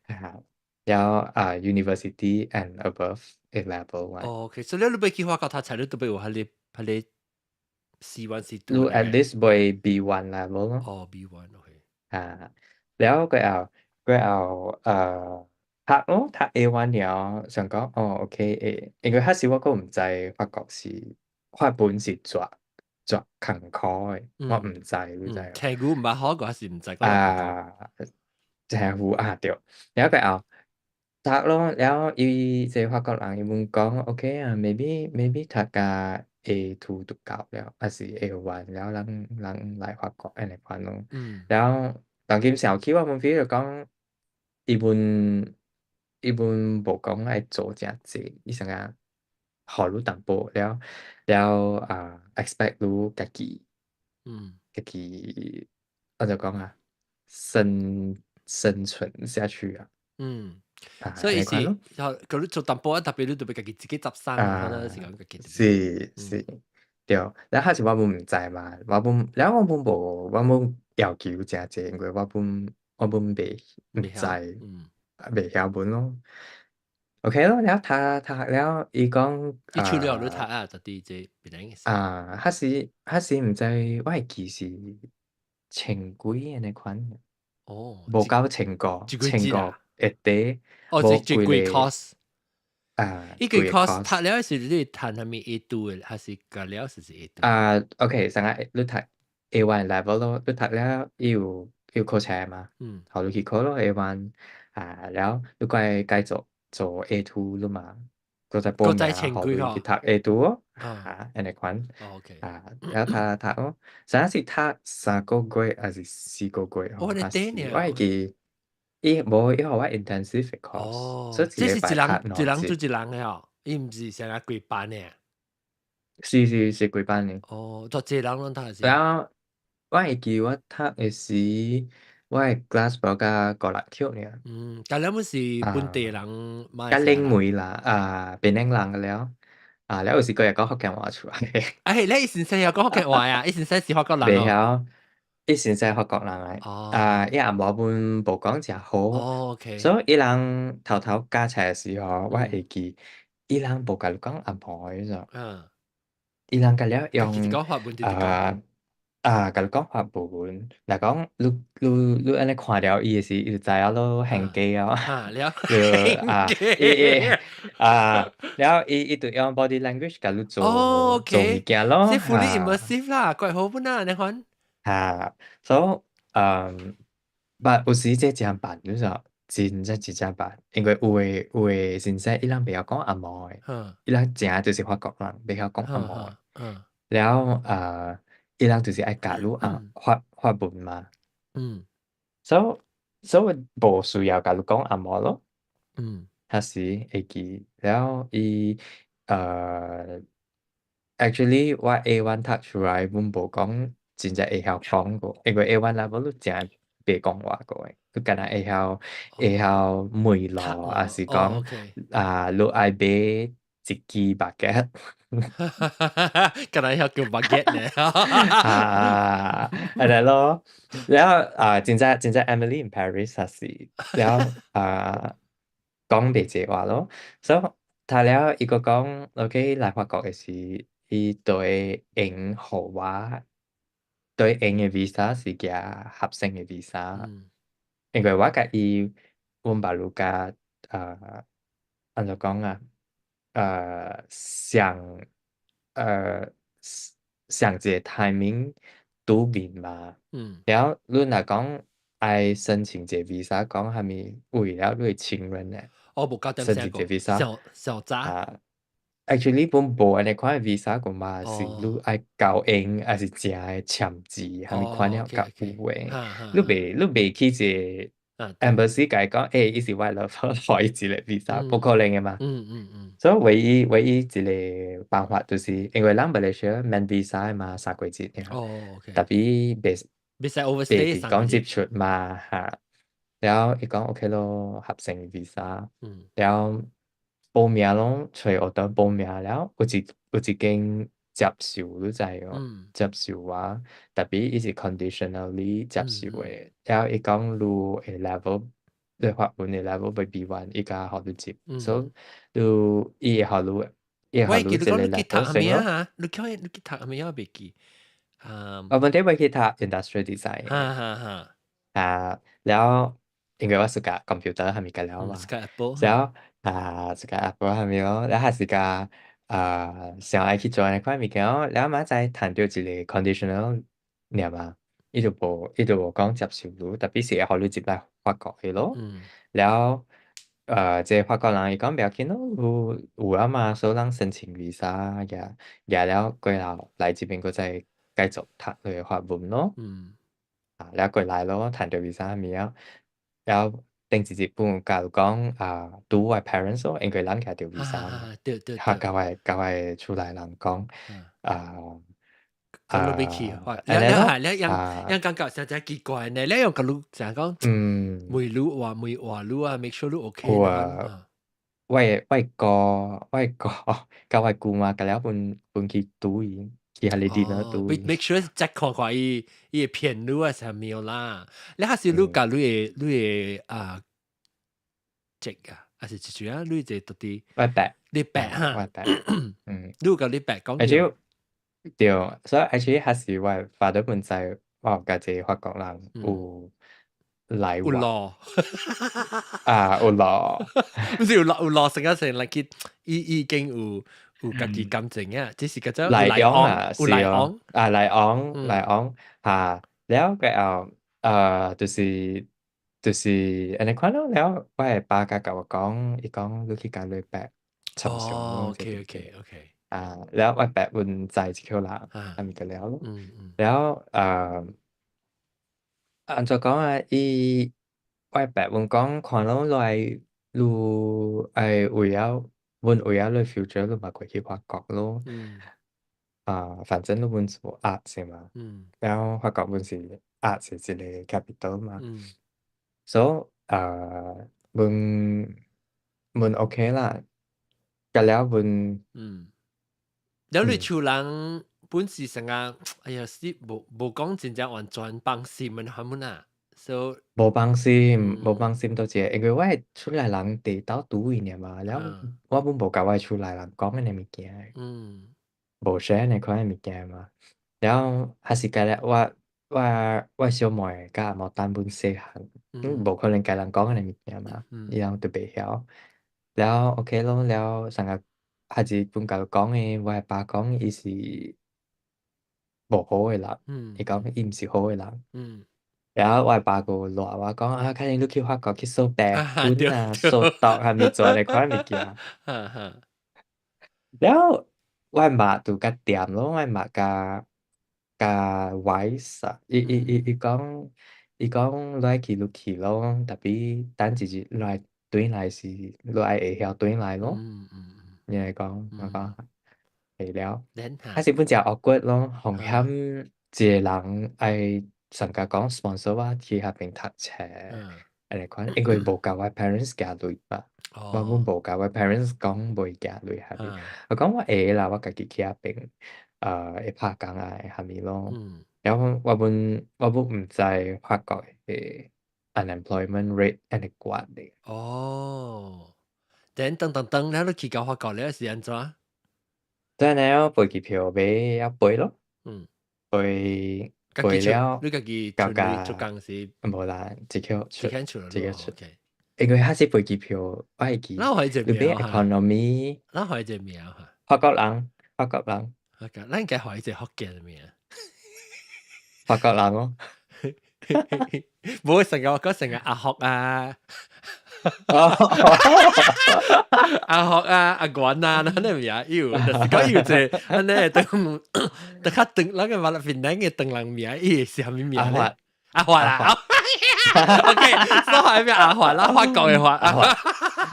啊，了啊 university and above 的 level 話。哦，OK，所以你欲去法國讀冊，你都欲有彼個彼個 C1 C2 你 at least 愛 B1 level 囉。哦，B1，OK。啊，了過後讀囉，讀 A1 了，想講哦，OK 會，因為彼時我閣毋知法國是法文是絕絕艱苦的，我毋知，你知無？聽久毋捌學過，還是毋知？啊，聽有啊對，了過後讀囉，了伊這個法國人伊阮講 OK 啊，maybe 讀甲 A2 就夠了，還是 A1 了，咱來法國按呢款囉。了當今想起我們 feel 就講，伊阮無講愛做誠濟，伊啥個予你淡薄了了啊，expect 你家己，家己按怎講啊，生存下去啊。所以是，佮你做淡薄仔，特別你就欲家己自己執生啊，可能是講家己。是是，對，了彼時我本毋知嘛，了我本無要求誠濟，因為我本袂毋知，袂曉本囉。OK 囉，了讀讀了，伊講伊出了你讀啊，就佇這別人嘅。啊，彼時毋知，我會記是千幾按呢款。無夠千五，千五一塊。哦，這這幾 course。啊，伊個 course 讀了是你讀啥物 A2 的，還是甲了是 A2？啊，OK，上個你讀 A1 level 咯，你讀了伊有考試嘛？予你去考咯 A1，啊，了你該該做 A2 了嘛？閣再報名，予你去讀 A2 哦，啊，按呢款，啊，了讀讀哦，啥是讀3個月還是4個月？哦，你我會記，伊無伊予我 intensive course，所以這是一人一人做一人的哦，伊毋是啥個規班的。是是是規班的。哦，遮濟人攏讀是。了，我會記我讀的時，我的 class 無甲五六級爾。嗯，但你們是本地人，較冷門啦，啊，檳城人了，啊，了有時閣會講福建話出來。哎，你先生有講福建話啊？伊先生是法國人。袂曉，伊先生法國人來，啊，伊也無本無講誠好，所以伊人頭頭教冊的時候，我會記，伊人無共你講紅毛的咋。伊人共了用啊啊，共你講法文，若講你按呢看著伊的時，伊就知影囉還假啊。了，啊，伊伊啊，了伊就用 body language 共你做物件囉。這 fully immersive 啦，怪好本啊，你看。哈，所以but 有時這誠煩，你知真正真正煩，因為有的先生伊人袂曉講紅毛的，伊人誠就是法國人，袂曉講紅毛的。了啊，伊人就是愛教你啊法文嘛。所以所以無需要共你講紅毛咯。彼時會記，了伊actually 我 A1 讀出來，阮無講真正會曉講過，因為 A1 level 你誠袂講話過的，你干焦會曉問路，抑是講啊，你愛買一支 baguette。干焦曉叫 baguette 呢？啊，按呢咯，了啊，真正真正 Emily in Paris 也是，了啊，講袂濟話咯，所以讀了伊閣講，OK 來法國的時，伊就會用予我，對用的 visa 是寄學生的 visa，因為我共伊，阮爸汝共按怎講啊？上一個 timing 拄面嘛，了你若講愛申請一個 visa，講啥物為了你的親人呢？哦，無夠點申請一個 visa 上上早啊，actually 本無按呢款的 visa 個嘛，是你愛交用，抑是正的簽字，啥物款了較有的。你袂去一個 embassy 共伊講，欸，伊是我的 lover，予伊一個 visa，無可能的嘛。所以唯一一個辦法就是因為咱馬來西亞免 visa 的嘛，3個月爾。特別袂袂使袂 overstay 佇講接觸嘛，哈。了伊講 OK 咯，學生 visa。了報名攏揣學堂報名了，有一間接受，你知無？接受我，特別伊是 conditionally 接受的。了伊講你的 level，你法文的 level 欲 B1，伊才予你入。所以你伊會予你，伊會予你一個 letter 先咯。啊？你去讀啥物啊？袂記。啊。我本底欲去讀 industrial design。哈哈哈。啊，了因為我 suka computer 啥物個了嘛。 suka Apple。了啊，suka Apple 啥物咯，了還是共啊，想愛去做按呢款物件，了明仔載趁著一個 conditional 爾嘛，伊就無講接受你，特別是會予你入來法國的咯。了，這個法國人伊講不要緊咯，有啊嘛，所以咱申請 visa 也了過後來這邊閣再繼續讀你的法文咯。啊，了過來咯，趁著 visa 啥物了，了頂一日本假如講啊，拄我 parents 咯，因為咱摕著 visa 嘛，哈，共我的厝內人講，啊。講你欲去，了了係了，樣樣感覺實在奇怪呢。你用共你成講，問你話問話你啊，make sure 你 OK。有啊，我的哥佮我姑媽共了分去拄伊，去遐裡 dinner 拄伊。 make sure check 看看伊會騙你啊，啥物啦？你還是你共你的啊，這啊，還是一句啊？你這到底？我伯，你伯哈？我伯，嗯。你有共你伯講？ Actually 對，所以 actually 還是我 father 本知我有共這個法國人有來往。有路。啊，有路。毋是有路有路，成個成來去，伊已經有家己感情啊，只是個種來往啊，有來往。啊，來往來往，哈，了過後，就是按呢款咯，了我的爸共我講，伊講你去共你伯參詳。哦，OK。啊，了我伯阮知這個人，啊物個了咯。了按怎講啊？伊我伯阮講看攏來，你愛為了阮為了你 future，你嘛過去法國咯。啊，反正你阮做 arts 的嘛。了法國阮是 arts 的一個 capital 嘛。所以阮 OK 啦，共了阮。了你厝人本是成個，哎呀，是無講真正完全放心的，係咪啊？所以無放心，無放心都是因為我的厝內人佇兜拄伊爾嘛，了我本無共我的厝內人講按呢物件。無 share 按呢款的物件嘛，了還是共了我小妹佮阿嬷等阮細漢，無可能共人講按呢物件嘛，伊人就袂曉。了 OK 咯，了上個還是本共講的，我的爸講伊是無好的人，伊講伊毋是好的人。了我的爸閣賴我講啊，較濟你去法國去掃白粉啊、掃毒啥物做按呢款物件。了我的媽就較恬咯，我的媽較較 wise 啊，伊講伊講你愛去就去咯，tapi 等一日來轉來時，你愛會曉轉來咯。伊來講，我講會了，還是本誠 awkward 咯，風險一個人愛上家講 sponsor 我去彼邊讀冊，按呢款，因為無共我 parents 寄鐳嘛，我阮無共我 parents 講袂寄鐳啥物，我講我會啦，我家己去彼邊，會拍工啊，啥物咯。然後我本毋知法國的 unemployment rate 按呢懸咧。哦，等等等等，你去到法國咧是按怎？對了，飛機票買猶飛咯。飛飛了，你家己到家做工是？無啦，直接出，直接出。因為彼時飛機票，我會記，你買 economy。咱還一個名哈？法國人，法國人。法國，咱應該換一個福建的名。法國人哦，無成個講成個阿福啊，阿福啊，阿關啊，咱個名有，就是講有一個按呢長，特較長，咱個馬來檳城的長人名，伊是啥物名咧？阿華啦，OK，所以名阿華啦，法國的華，阿華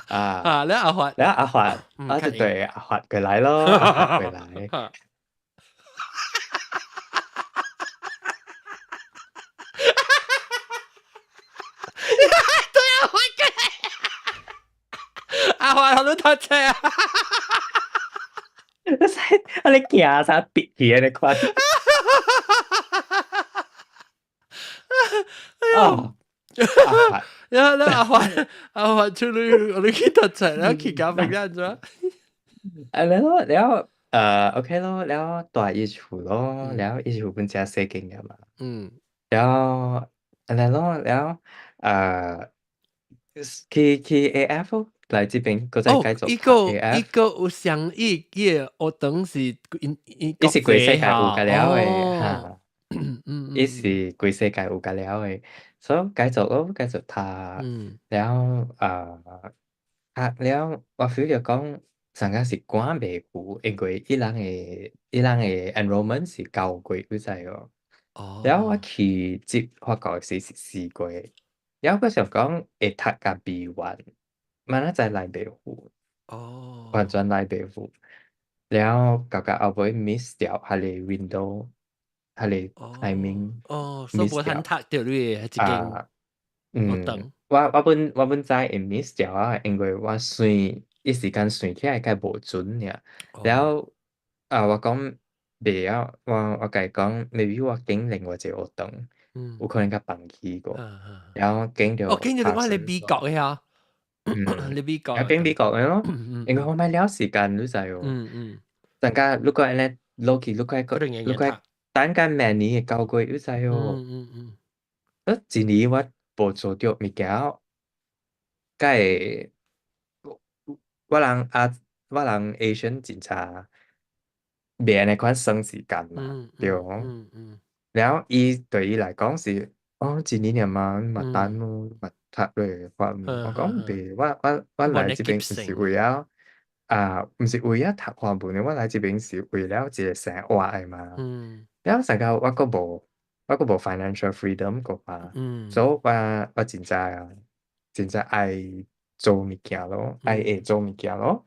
啊啊，你阿華，你阿華，我就對阿華過來咯，阿華過來。對阿華過來，阿華好多讀冊啊！啊你行啥憋氣按呢款？哦，然後咧阿華阿華出去，我哋去讀冊，然後去咖啡按怎？啊，然後然後OK 咯，然後蹛伊厝咯，然後伊厝本誠細間個嘛，然後按呢咯，然後去 AF 咯，來這邊閣再繼續讀 AF。伊個有相伊伊個學堂是因伊是規世界有甲了的哈，伊是規世界有甲了的，所以繼續咯，繼續讀，然後讀了我 feel 著講，上個是趕袂赴，因為伊人的 enrollment 是9月，你知無？然後我去接法國時是4月，然後我想講會讀甲未完，明仔載來袂赴，完全來袂赴，然後到到後尾 miss 掉彼個 window，彼個 timing 所以無通讀著你的彼一間學堂。我本知會 miss 掉啊，因為我算一時間算起來較無準爾。然後啊，我講袂曉，我共伊講，maybe 我揀另外一個學堂，有可能較放棄過。然後揀著哦，揀著我佇美國的啊，佇美國。揀美國的咯，因為我莫了時間，你知無？陣間如果按呢落去，如果等緊明年的9月，你知無？一年我無做著物件，才會我人 Asian 真正袂按呢款省時間嘛，對無？然後伊對伊來講是，哦，一年爾嘛，嘛等咯，嘛讀落法，我講袂，我來這邊毋是為了啊，毋是為了讀華文的，我來這邊是為了一個生活的嘛。然後上個我閣無 financial freedom 閣嘛，所以我真正真正愛做物件咯，愛會做物件咯。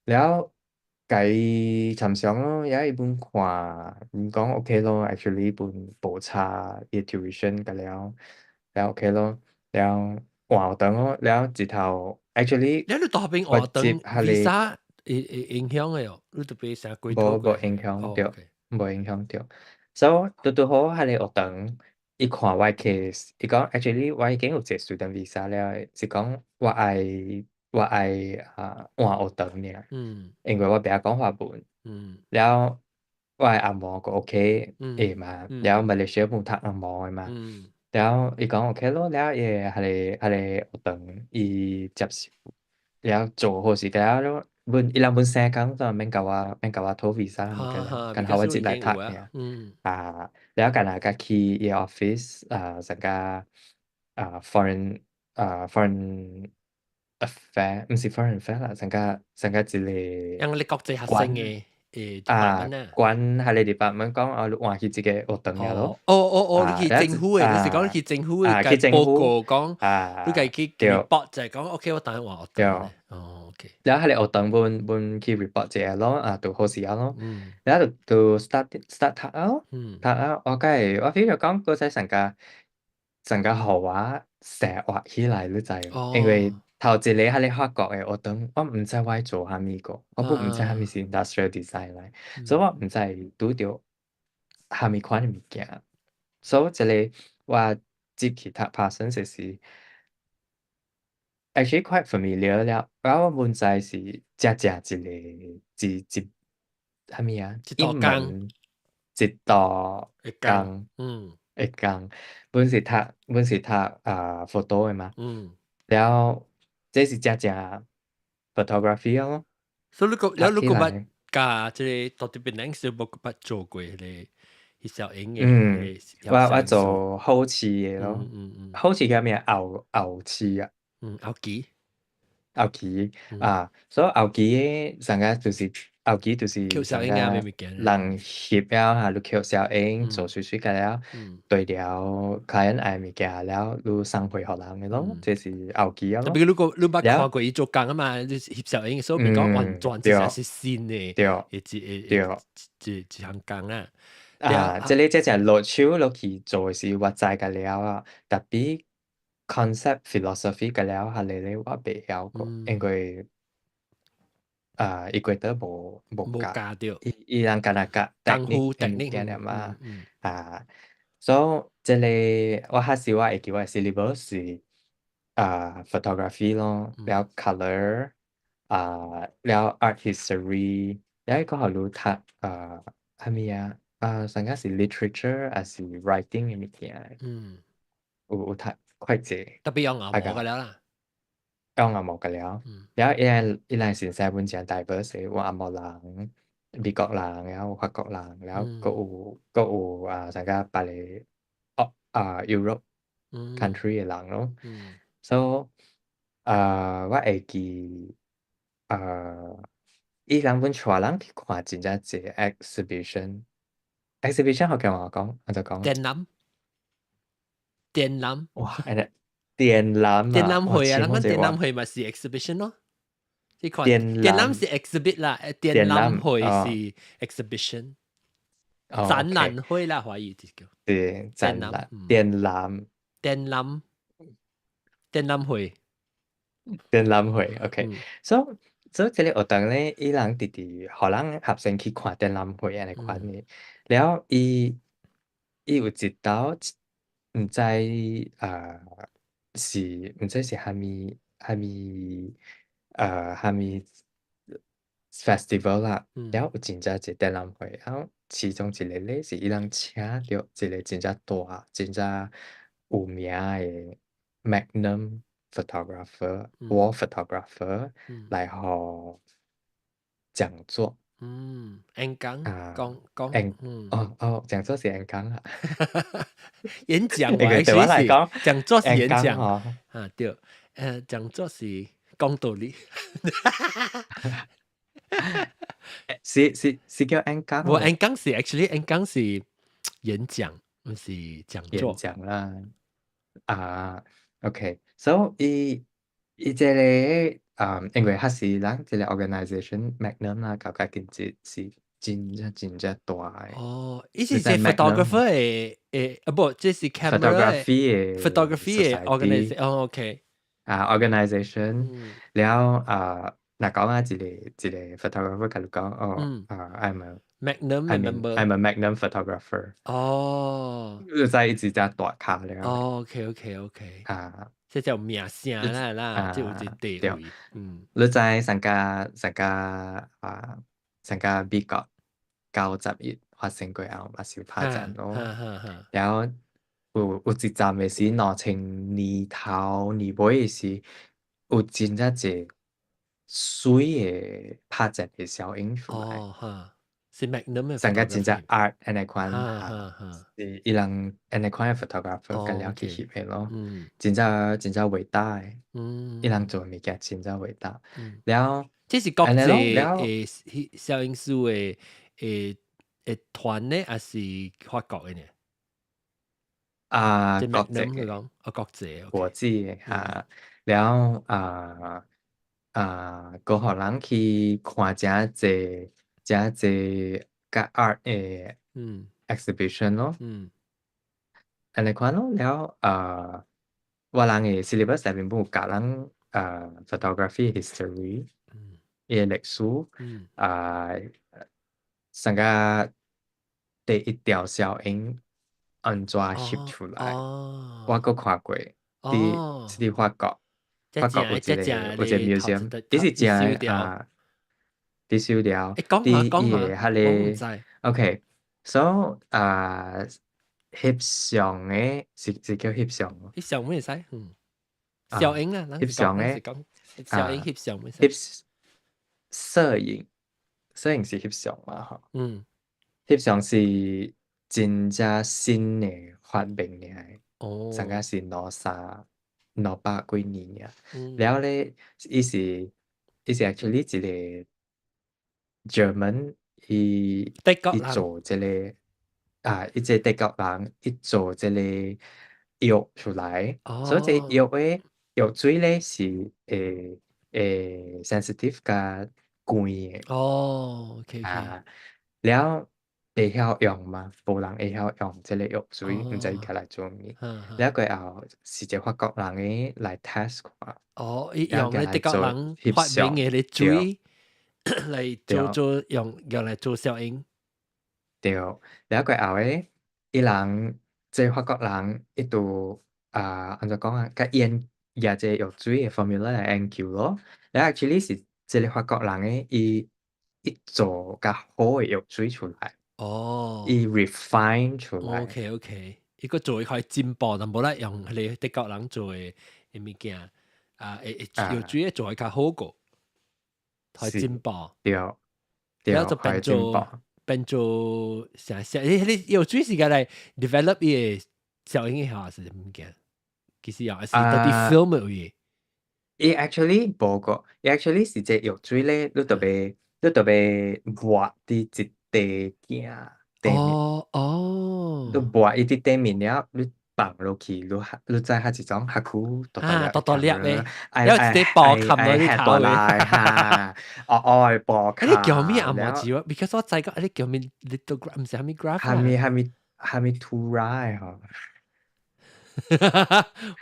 然後共伊參詳咯，也伊本看，伊講 OK 咯，actually 本無差伊 tuition 甲了，了 OK 咯，了換學堂咯，了一頭 actually 了你蹛彼邊換學堂 visa 會影響的哦，你特別啥規無無影響著，無影響著。所以拄拄好，彼個學堂伊看我 case，伊講 actually 我已經有一個 student visa 了，是講我愛啊換學堂爾，因為我袂曉講法文，了我的翁某閣 OK 會嘛，了馬來西亞無讀紅毛的嘛，了伊講 OK 咯，了伊個彼個學堂伊接受，了做好勢了，阮伊人阮生工就免共我討 visa 物件，干焦我入來讀爾，啊，了干焦去伊 office 啊，參加啊 foreign affair，毋是 foreign affair 啦，參加參加一個用你國際學生的。啊， department 啊。管彼个 department 講啊，你換去這个學堂了咯。哦哦哦，你去政府的，你是講你去政府的報告講，你家去 report 就係講，OK，我等下換學堂。哦，OK。了彼个學堂阮阮去 report 一下咯，啊，就好勢啊咯。了就就 start start 讀啊，讀啊，我梗係我 feel 著講，閣再上加上加予我生活起來，你知無？因為頭一個彼个法國的學堂，我毋知我愛做啥物個，我閣毋知啥物是 industrial design 來，所以我毋知拄著啥物款的物件。所以這个我入去讀 Parsons 時，actually quite familiar 了，我阮知是正正一个一一啥物啊？一道工，一道工，的工，阮是讀啊 photo 的嘛，了這是正正 photography 咯。所以你閣了你閣捌共這个到佇檳城時無閣捌做過彼個翕攝影的？嗯，我做後期的咯，後期叫咩？後後期啊。嗯，後期。後期啊，所以後期的上個就是後期就是上個人翕了哈，你翕攝影做水水個了，對了 client 愛物件了，你送回予人的咯，這是後期啊咯。特別你閣捌看過伊做工啊嘛，你翕攝影，所以講完全就是新的，一一一一項工啊。啊，這个這只落手落去做時，我知個了啊，特別 concept philosophy 個了，彼个咧我袂曉過，因為啊，伊覺得無無教著，伊伊人干焦教功夫 technique 物件爾嘛，啊，所以這个我還是我會記我的 syllabus 是啊 photography 咯，了 colour 啊，了 art history，了閣予你讀啊，啥物啊？啊，上個是 literature 還是 writing 的物件？有讀會濟。特別用紅毛個了啦。用紅毛個了，了伊咱伊咱先生本誠 diverse，有紅毛人、美國人，了有法國人，了閣有閣有啊，啥個別个哦啊 Europe country 的人咯。So 啊，我會記啊，伊人阮帶人去看真正濟 exhibition。exhibition 福建話講，按怎講？展覽，展覽。哇！按呢展覽啊，展覽會啊，咱講展覽會嘛是 exhibition 咯。這款展展覽是 exhibit 啦，展覽會是 exhibition。展覽會啦，華語就叫。對，展覽，展覽，展覽，展覽會，展覽會，OK。So 所以這个學堂咧，伊人直直予人學生去看展覽會按呢款的，了伊伊有一道毋知啊是毋知是啥物啥物啥物 festival 啦，了有真正濟展覽會，啊其中一个咧是伊人請著一个真正大、真正有名的 Magnum photographer、war photographer 來予講座。嗯，演講啊，講講，演哦哦，講座是演講啊。演講因為對我來講，講座是演講啊，對，講座是講道理。是是是叫演講。無演講是 actually 演講是演講，毋是講座。演講啦，啊，OK，so 伊伊這个啊，因為彼時咱這个 organization Magnum 啦，搞較近這是真正真正大的。哦，伊是這 photographer 的的，啊無，這是 camera photography 的 photography 的 organization。哦，OK。啊，organization 了啊，若講啊，一个一个 photographer 共你講，哦，啊，I'm a Magnum member。 I'm a Magnum photographer。你知伊真正大咖了。哦，OK。啊。這叫名聲啦啦，這有一地位。你知上個上個啊，上個美國9/11發生過後，嘛是有拍戰咯。然後有有一站的是2000年頭年尾的時，有真正濟媠的拍戰的攝影出來。哦哈，是 Magnum 的。上個真正 art 按呢款，是伊人按呢款的 photographer 共了去翕的咯。真正真正偉大的。伊人做的物件真正偉大。了這是國按呢咯，際了的攝影師的團呢，還是法國的呢？啊，這國際 Magnum 的。講，啊，國際國，OK，際的哈，了啊啊，閣予人去看誠濟誠濟佮 art 的exhibition 咯，按呢款咯，了啊，我人的 syllabus 內面本有教人啊 photography history 伊的歷史，啊，上個第一條攝影按怎翕出來，我閣看過，佇是佇法國，法國有一個有一個 museum，伊是正的啊，佇修了，欸，講下佇講伊的下，彼我毋個知。，OK，so 啊，翕相的是叫翕相無？翕相會使，攝影啊，咱翕相的是講攝影翕相會使。翕攝影，攝影是翕相嘛吼？嗯。翕相是真正新的發明爾，上個是兩三兩百幾年爾。了咧，伊是 actually 一個 German，伊德國人伊做這個啊，伊這個德國人，伊做這個藥出來，所以這個藥的藥水咧是會 sensitive 佮寒的。啊，了會曉用嘛？無人會曉用這個藥水，毋知伊揢來做物。了過後是一個法國人的來 test 看。哦，伊用咧德國人發明的咧水來做做用來做攝影。對，了過後咧，伊人這個法國人伊就啊，按怎講啊，佮研舉這個藥水的 formula 來研究咯。了 actually 是這個法國人的伊做較好的藥水出來。伊 refine 出來。 OK，伊閣做較進步，但無咧用彼個德國人做的的物件，啊，會藥水做會較好過，較進步。對，了就變做變做啥啥？彼個藥水是共來 develop 伊的攝影的還是物件？其實也是佇 film 的位。伊 actually 無個，伊 actually 是這藥水咧，你著欲抹佇一塊鏡頂面。你抹伊佇頂面了，你放落去，你知彼一種較久大啊，大大粒的，愛了一塊布冚落你頭的，哈，哦哦布啊，你叫咩紅毛字？because 我知講，你叫咩 lithograph，毋是啥物 graph 蝦米蝦米蝦米圖來吼？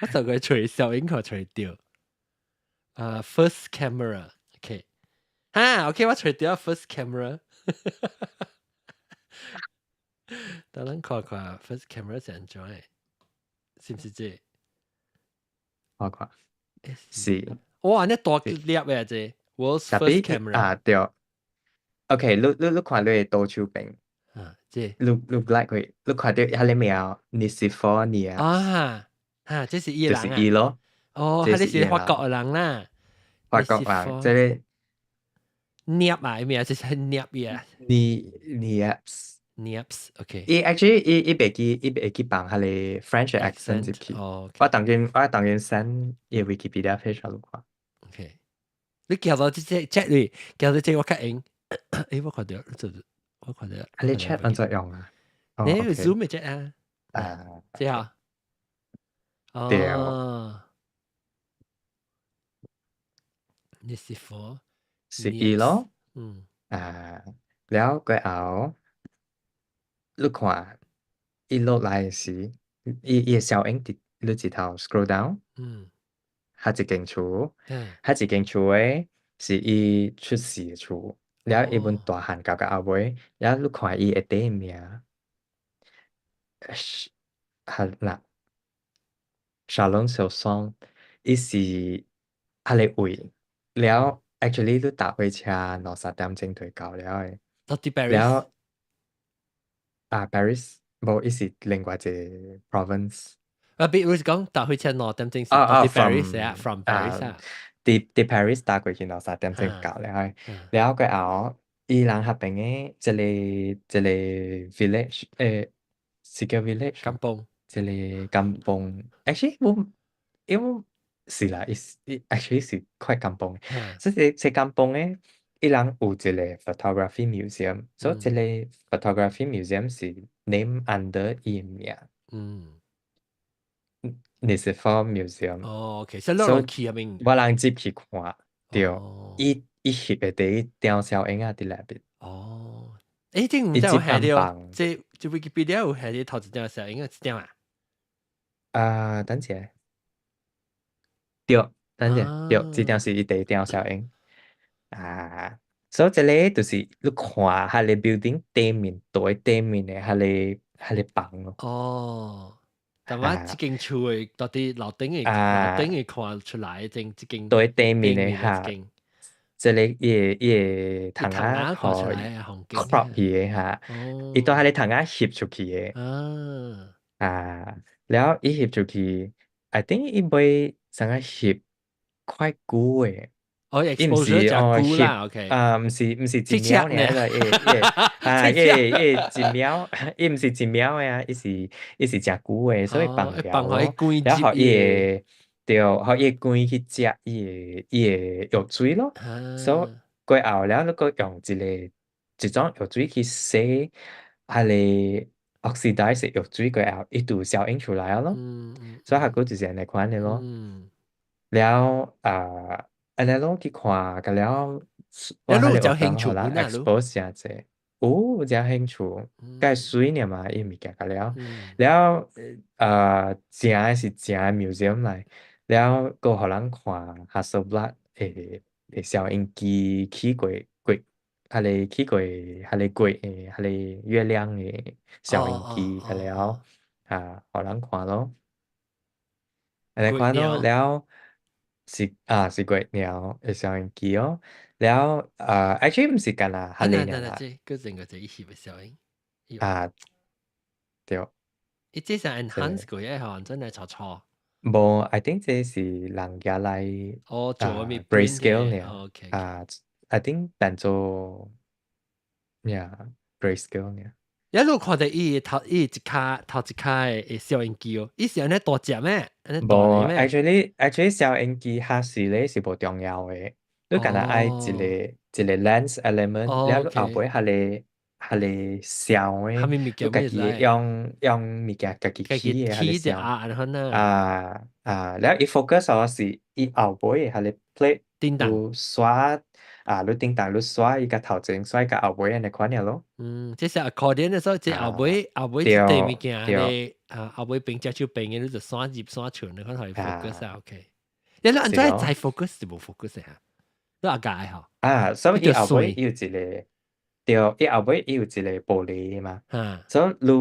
我就佢揣小影可揣著。啊，first camera，OK，哈，OK，我揣著 first camera。等咱看看 first camera 是按怎的，是毋是這個？我看是。哇，按呢大粒的這 world's first camera。啊，對。OK，你看你的左手邊。啊，這。你 like 佢，你看著彼個名 Nicéphore Niépce。啊，哈，這是伊人啊。就是伊咯。哦，彼個是法國的人啦。法國人，這個。捏啊，名就是捏呀。 Niépce。 Niépce，OK。伊 actually 伊袂記放彼個 French accent 入去。我當今 send 伊 Wikipedia page 予你看。 OK。你叫到這這 chat 你，叫到這我較用。欸，我看著，我看著。啊，你 chat 按怎用啊？你 Zoom 的 chat 啊？啊，這樣。對。哦。Nicéphore。是伊咯。啊，了過後，你看，伊落來時，伊的小影佇你一頭 scroll down，彼一間厝，彼一間厝的是伊出世的厝，了伊阮大漢到到後尾，了你看伊的第一名，是，哈那，Chalon-sur-Saône，伊是彼个位，了 actually 你搭火車兩三點鐘就會到了的。到佇 Paris。了，啊，Paris，無，伊是另外一個 province。啊，比如是講搭火車兩點鐘是到佇 Paris 啊，from Paris 啊。佇 Paris 搭過去兩三點鐘到了的，了過後，伊人彼邊的這個 village，是叫 village？ Kampung。這個 kampung，actually 我因為是啦，伊伊 actually 是塊甘榜。所以這甘榜咧，伊人有一個 photography museum，所以這個 photography museum 是 name under 伊名。Nicéphore Museum。哦，OK，所以你攏去遐邊？我人入去看，對，伊伊翕的第一張小影仔佇內面。哦，欸，這毋知有下著，這這 Wikipedia 有下佇頭一張小影仔一張啊？啊，等者，對，等者，對，這張是伊第一張小影。啊，所以這个就是你看彼个 building 底面對底面的彼个彼个房咯。哦。但我這間厝的到底樓頂的樓頂的看出來，這這間對底面的哈，這个伊个伊个窗仔看出來 crop 去的哈，伊對彼个窗仔翕出去的。啊，了伊翕出去，I think 伊買啥個翕塊久的。哦，伊毋是哦翕啊，毋是毋是一秒爾個，伊伊啊伊伊一秒，伊毋是一秒的啊，伊是伊是誠久的，所以放掉咯。了予伊會對，予伊光去食伊的伊的藥水咯。所以過後了，你閣用一個一種藥水去洗，彼个 oxidize 藥水過後，伊就消影出來咯。所以效果就是按呢款的咯。了啊。按呢攏去看，甲了，我彼個興趣人 expose 誠濟，有誠興趣，較媠爾嘛，伊物件甲了，了正的是正的 museum 來，了閣予人看 Hasselblad 的的攝影機起過過，彼个起過彼个月的彼个月亮的攝影機，甲了啊，予人看咯，按呢看咯，了。是啊，是月鳥的攝影機哦。了啊，actually 毋是干焦彼个爾啦。這閣另外一個伊翕的攝影。啊，對。伊這是 enhance 過的吼，真係錯錯。無，I think 這是人家來哦，做咩 grayscale 爾。 OK。啊，I think 變做呀 grayscale 爾。一路看著伊頭伊一跤頭一跤的攝影機哦，伊是按呢大隻咩？按呢大無咩，actually 攝影機較時咧是無重要的，你干焦愛一个一个 lens element，了你後尾彼个彼个小的，你家己用用物件家己起的彼個像。啊啊，了伊 focus 哦是伊後尾的彼个 plate 有刷啊，你頂當你刷伊共頭前，刷伊共後尾按呢款爾咯。嗯，這是 accordion 的時候，這後尾後尾這塊物件咧，啊後尾邊隻手邊的，你就刷入刷出，你看可以 focus 啊，OK。你按怎知 focus 是無 focus 啊？你阿解吼？啊，所以伊後尾伊有一個，對，伊後尾伊有一個玻璃嘛，所以你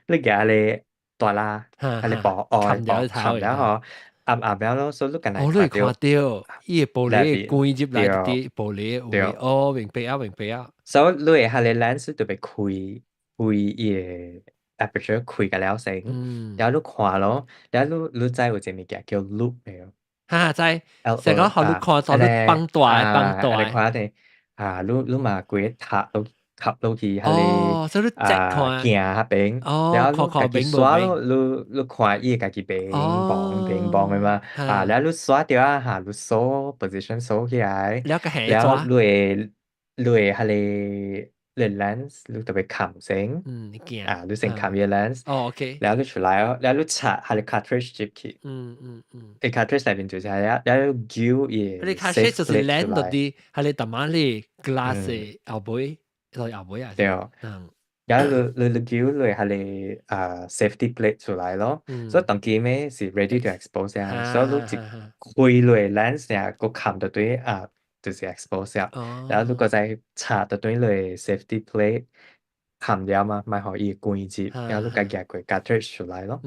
你舉個大啦，彼个布哦布冚了吼，暗暗了咯，所以你干焦哦，你看著伊个玻璃光入來佇玻璃有哦，明白啊，明白啊。所以你的彼个 lens 特別開開伊个 aperture 開甲了先，然後你看咯，然後你你知有一個物件叫 loupe 的。哈，知，成個予你看到你放大放大。你看者啊，你你嘛規个塔都吸落去，彼个啊鏡彼邊，然後你家己刷咯，你你看伊會家己變望變望的嘛，啊，然後你刷著啊，哈，你鎖 position 鎖起來，然後你會你會彼個 lens 你特別冚先，啊，你先冚伊個 lens，哦，OK，然後你出來哦，然後你插彼個 cartridge 入去，個 cartridge 內面就是彼個，然後揪伊個 cartridge 就是 lens 到啲，彼個淡仔咧 glass 的後尾，落後尾啊，對，然後你你你揪你彼個啊 safety plate 出來咯，所以當機咩是 ready to expose 啊，所以你一開落 lens 爾，閣冚著對啊，就是 expose 啊，然後你閣再插著對落 safety plate 冚了嘛，莫予伊光入，然後你家舉過 cartridge 出來咯。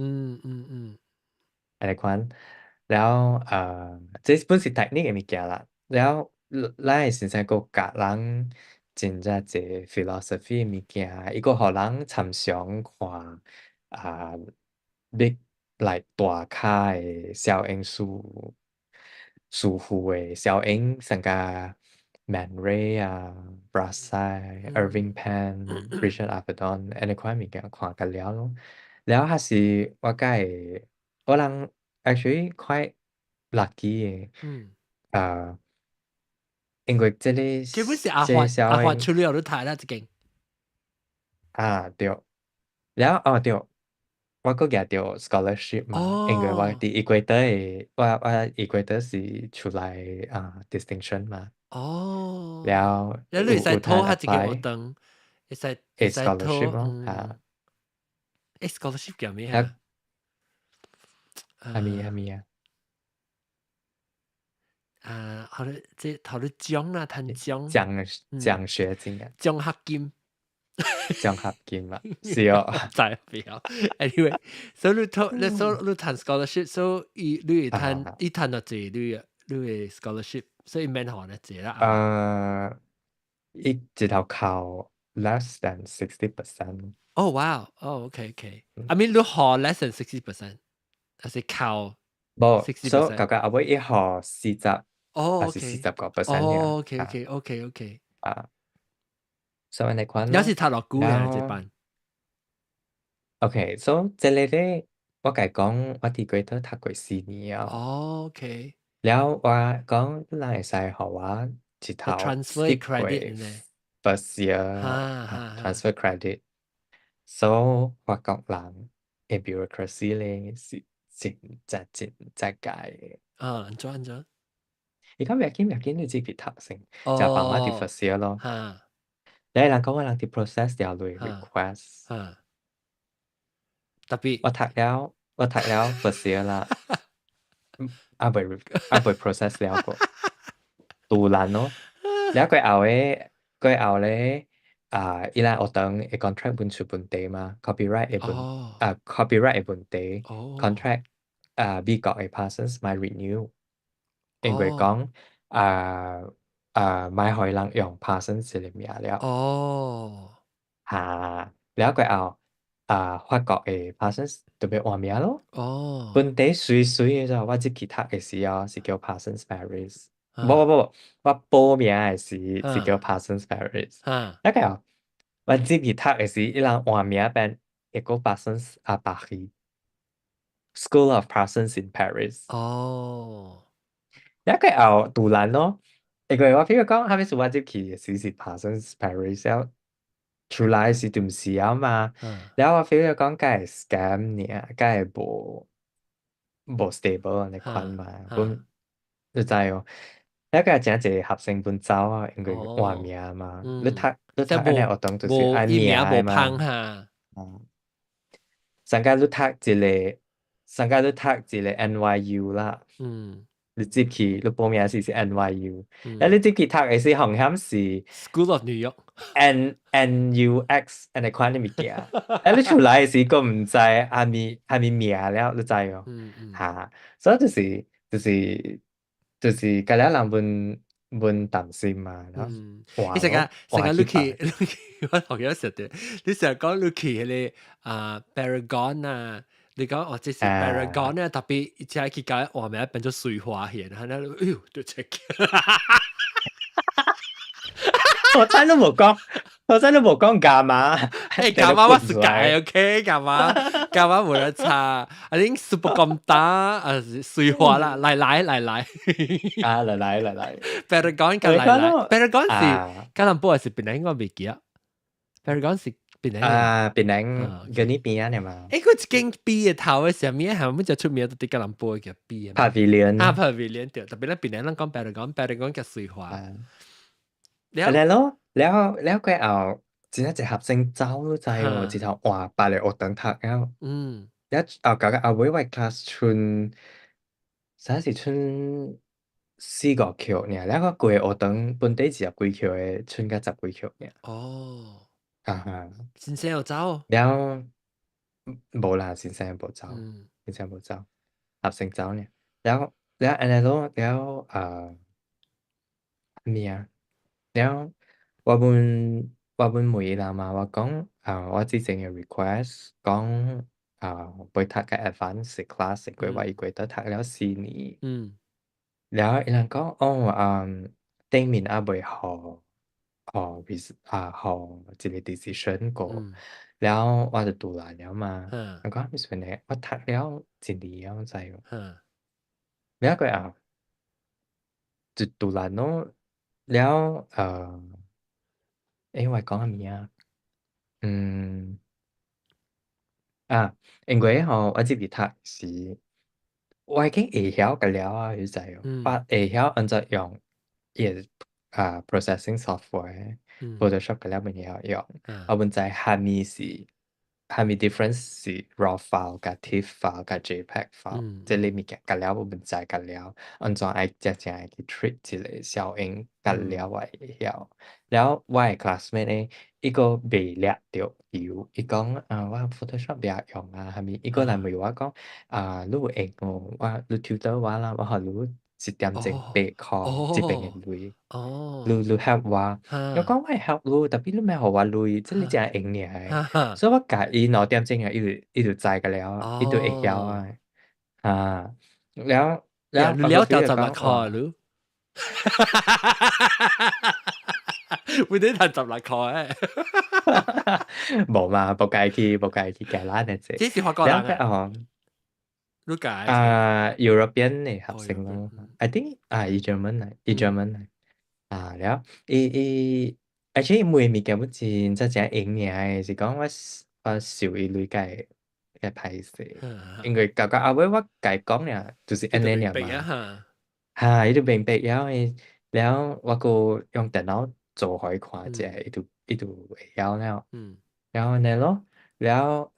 按呢款，了後啊，這本是 technique 的物件啦，了後咱的先生閣教人真正濟 philosophy 的物件，伊閣予人參詳看啊，big like 大咖的攝影師師傅的攝影，像甲 Man Ray 啊、Brassai、Irving Penn、Richard Avedon 按呢款物件看甲了咯。了還是我佮會，我人 actually quite lucky 的，啊，因為這個基本是阿發阿發出了都睇啦，這間。啊對，了哦對，我閣舉著 scholarship 嘛，因為我佇 Equator 的，我 Equator 是出來啊 distinction 嘛。了了你會使討下一個學堂，會使會使討咯，嚇。欸，scholarship 叫咩啊？係咪係咪啊？啊，好咧，這頭咧獎啦，趁獎獎學金啊，獎學金，獎學金啊，是哦，知不要。Anyway，所以你討，你所你趁 scholarship，所以你會趁，伊趁偌濟，你的 scholarship，所以免還得濟啦。伊一頭扣 less than 60%。哦，哇，哦，OK，OK。I mean，你學 less than 60%，還是扣？無，所以到後尾伊予40，還是40個 percent。哦，OK，OK，OK，OK。啊，所以你看，有時讀偌久嘅這班。 OK，so 這個咧，我共講，我佇 Equator 讀過4年啊。哦，OK。了我講，你人會使予我一頭 transfer credit 呢 first year transfer credit。So 法國人的 bureaucracy 咧是真真真真解的。啊，按怎按怎？伊講袂要緊袂要緊，你入去讀先，就放我佇 first year 咯。了伊人講我人佇 process 條類 request。特別我讀了 first year 啦，猶未 process 了過，杜爛咯。了過後咧，過後咧，啊，伊人學堂的 contract 本出問題嘛，copyright 的問，啊，copyright 的問題，contract 啊，美國的 Parsons 莫 renew，因為講啊啊，莫予人用 Parsons 這個名了。哈，了過後，啊，法國的 Parsons 就欲換名咯。本地媠媠的就我入去讀的時候是叫 Parsons Paris，無無無，我報名的時是叫 Parsons Paris。那個我入去讀的時，伊人換名變 École Parsons à Paris，School of Parsons in Paris。一個後杜蘭咯，因為我譬如講，後尾是我入去的時是 Parsons Paris 了，出來時就毋是啊嘛。了我 feel 講敢會 scam 爾，敢會無 stable 按呢款嘛，阮你知哦。了個誠濟學生本走啊，因為換名嘛。你讀按呢學堂就是愛名的嘛。上蓋你讀一個，上蓋你讀一個 NYU 啦。你入去你報名時是 NYU，啊你入去讀的是風險是 School of New York NNUX 按呢款的物件，啊你出來的時閣毋知啥物啥物名了，你知無？哈，所以就是甲了人阮阮擔心嘛，你成日成日你去你去，我頭幾時對，你成日講你去彼個啊 Paragon 啊，你講哦這是 Paragon 啊，特別一隻去改換名變做水花縣，係那，哎呦，就這個。我真都無講，我真都無講伽馬。欸，伽馬我是改 OK，伽馬伽馬無得差，啊你 super 咁打啊水花啦，來來來來，啊來來來來，Paragon 甲來來，Paragon 是吉隆坡還是檳城？我未記啊，Paragon 是檳城。啊，檳城跟你邊啊嘛。欸，佢一間 B 的頭的啥物係咪就出名都佇吉隆坡嘅 B 啊？Pavilion 啊，Pavilion 對，特別咱檳城咱講 Paragon，Paragon 叫水花。了咯，了了過後，真正一學生走你知無？一頭換別个學堂讀了。了後到後尾我 class 剩，啥是剩四五級爾，了我規個學堂本地20幾級的，剩甲10幾級爾。啊哈。先生有走？了，無啦，先生無走，先生無走，學生走爾。了了按呢咯，了啊，咩啊？了，我阮問伊人嘛，我講啊，我之前嘅 request 講啊，欲讀較 advanced class，過我伊過得讀了4年。了伊人講，哦，嗯，頂面猶未予予啊，予一個 decision 過，了我就賭爛了嘛。我講，啥物呢？我讀了一年了，知無？了過後就突然咯，了我講啥物啊？啊，因為吼，我這邊讀時，我已經會曉個了啊，你知哦，我會曉按怎用伊個processing software Photoshop 個了會曉用，我本知蝦米是蝦米 difference 是 raw file 佮 TIFF file 佮 JPEG file，這個物件個了我本知個了，按怎愛正正愛去 treat 這個效應個了我會曉。了我的 classmate 呢，伊閣袂掠著球，伊講啊，我 Photoshop 袂曉用啊，蝦米，伊閣來問我講啊，你有閒無？我你 tutor 我啦，我予你一點鐘8箍，這邊的鐳，你 help 我，我講我會 help 你，tapi 你莫予我鐳，這你誠閒爾的，所以我共伊2點鐘啊，伊就知個了，伊就會曉啊，啊，了了，你了掉16箍你？會啲賺16箍誒？無嘛，無家去加咱的這。這是法國人啊？你解？啊，European 的學生咯，I think 啊，伊 German 來，伊 German 來，啊，了，伊伊，而且每物件本真真正閒爾的，是講我收伊鐳會會歹勢，因為到到後尾我共伊講爾，就是按呢爾嘛，哈，伊就明白了的，了我閣用電腦做予伊看者，伊就會曉了，了按呢咯，了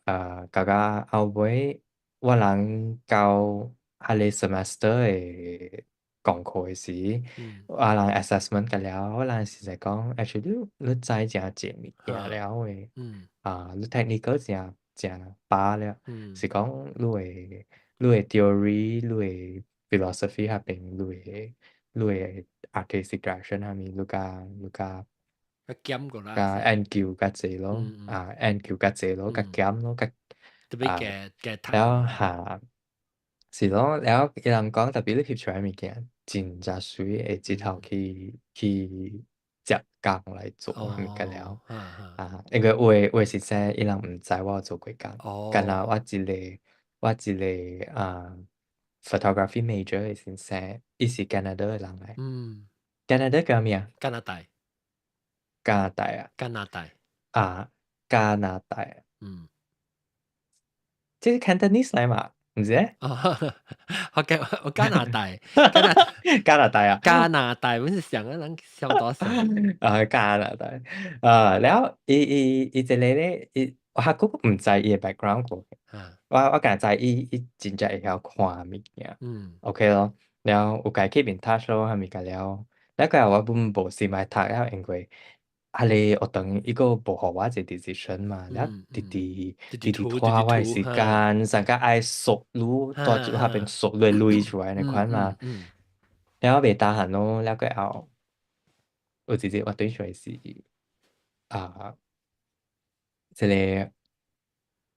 到到後尾我人到彼個 semester 的功課的時，我人 assessment 個了，我人實在講，actually 你知誠濟物件了的，啊，你 technical 誠誠飽了，是講你的 theory，你的 philosophy 那邊，你的 artistic direction 啥物，你較較減過啦，較研究較濟咯，啊，研究較濟咯，較減咯，較特別嘅嘅了下是咯，了伊人講特別你翕出來物件真正媠，會日後去接工來做啥物個了，啊，因為有的實在伊人毋知我有做過工，敢若我一個啊 photography major 的先生，伊是加拿大的人來，加拿大叫咩啊？加拿大，加拿大啊？加拿大，啊，加拿大，這是 Cantonese 來嘛？毋是？哦，我加我加拿大，加拿加拿大啊？加拿大，阮是想啊，人想多少？啊，加拿大，啊，了伊這個咧，伊我還閣毋知伊的 background 過，我敢知伊真正會曉看物件，OK 咯，了有共伊 keep in touch 咯，啥物個了，了過後我本無心愛讀了，因為彼個學堂伊閣無予我一個 decision 嘛，了直直直直拖我的時間，上較愛索愈大住彼邊索愈鐳出來那款嘛，了袂 tahan 咯，了過後有一日我轉出來是啊，這個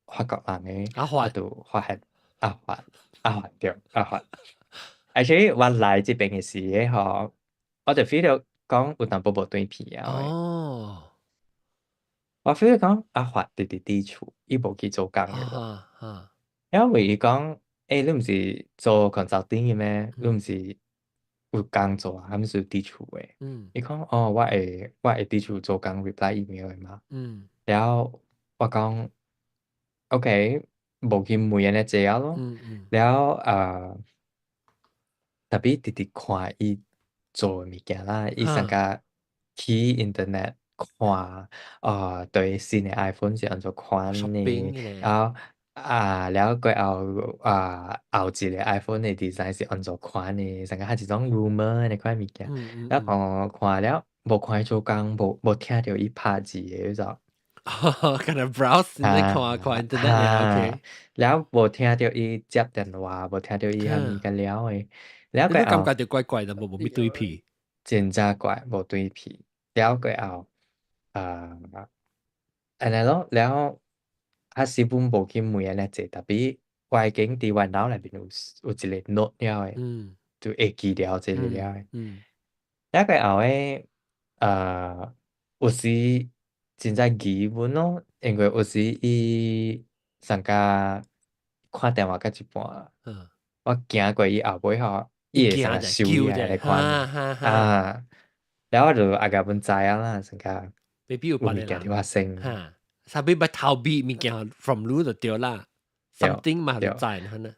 法國人的，阿發我就發現阿發阿發對阿發，而且我來這邊的時吼，我就 feel 到講有淡薄無對皮啊。我 feel 到講阿發直直佇厝，伊無去做工的。因為伊講，欸，你毋是做 consulting 的咩？你毋是有工做啊？啥物事佇厝的？伊講，哦，我會佇厝做工 reply email 的嘛。了我講，OK，無去問按呢濟仔咯。了tapi 直直看伊做的物件啦，伊上較去 internet 看，對新的 iPhone 是按怎款的，然後啊，了過後啊，後一個 iPhone 的 design 是按怎款的，上較一種 rumor 那款物件，了看看了，無看伊做工，無聽著伊拍字的，你知無？可能 browse 你看看 internet OK。了無聽著伊接電話，無聽著伊啥物個了的，了過後感覺就怪怪的，無無對皮。真正怪，無對皮。了過後，按呢咯，了啊是本無去問按呢濟，tapi 我已經佇我腦內面有一個 note 了的，就會記牢這個了的。了過後咧，有時真正疑問咯，因為有時伊上較看電話到一半，我行過伊後尾吼，伊會成日收起來款啊，了我就阿共阮知影啦，成個未必有有物件佇發生。哈，啥物捌逃避物件 from 汝就對啦，something 嘛就知可能。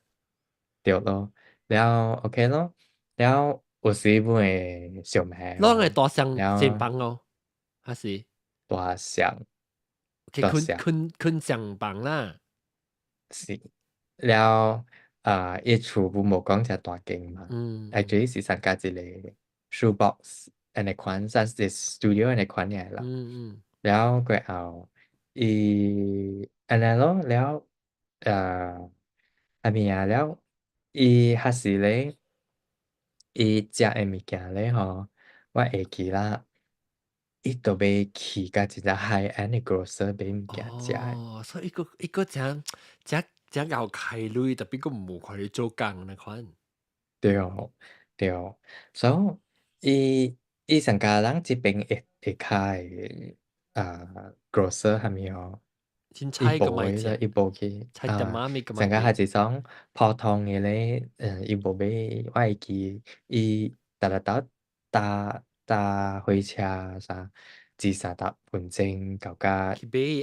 對咯，了 OK 咯，了有時阮會相罵。攏會大聲前房哦，還是？大聲。去睏睏睏上房啦。是，了啊，伊厝阮無講誠大間嘛，actually 是參加一個 shoebox 按呢款，算是 studio 按呢款爾啦。了過後，伊按呢咯，了啥物啊？了伊還是咧，伊食的物件咧吼，我會記啦。伊都欲去共一個 high end 的 grocer 買物件食的。哦，所以伊閣伊閣誠誠誠𠢕開鐳，特別閣無看伊做工那款。對對，所以伊伊上加人這邊會會較的啊 grocer 啥物哦，伊無的，伊無去啊，上加還是種普通的咧，伊無買，我會記伊逐日兜搭搭火車啥，二三十分鐘到甲，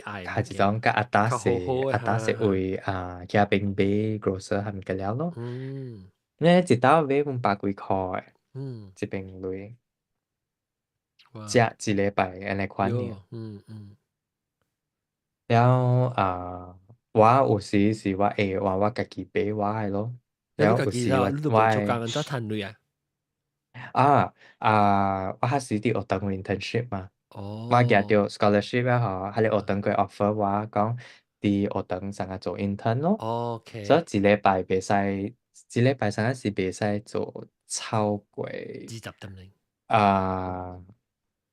還是種較壓搭勢壓搭勢位啊，遐邊買 grocer 啥物個了咯。呢一兜買阮百幾箍的，這邊鐳。食一禮拜按呢款爾。了啊，我有時是我會換我家己買我的咯。了有時我我做工怎趁鐳啊？啊啊！我彼時佇學堂有 internship 嘛，我舉著 scholarship 啊吼，彼个學堂閣 offer 我講佇學堂上下做 intern 咯。所以一禮拜袂使，一禮拜啥是袂使做超過 20點鐘。啊，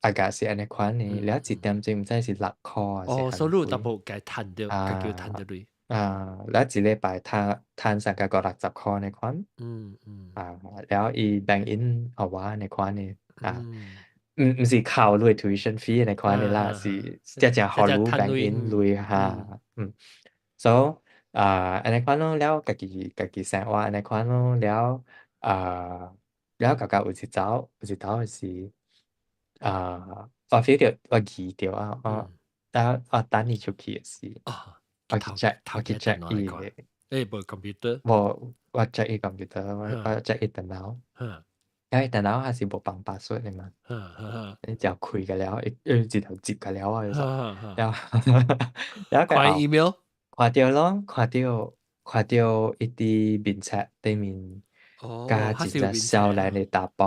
大概是按呢款的，了一點鐘毋知是6箍還是哦，所以你有淡薄共趁著，家己有趁著鐳。啊，了一禮拜趁趁三個五六十箍按呢款。啊，了伊 bank in 予我按呢款的，啊，毋毋是扣你 tuition fee 按呢款的啦，是直接予你 bank in 鐳哈，所以啊，按呢款咯，了家己家己生活按呢款咯，了啊，了家家有一晝有一晝是啊，我 feel 著我記著啊，我啊我等伊出去的時，我去 check 我去 check 伊的，欸，無 computer？無，我 check 伊 computer，我我 check 伊電腦，因為電腦還是無放 password 的嘛，你只開個了，伊伊一頭接個了啊，了了過後看 email？看著咯，看著看著伊佇面冊頂面，佮一隻少年的查埔，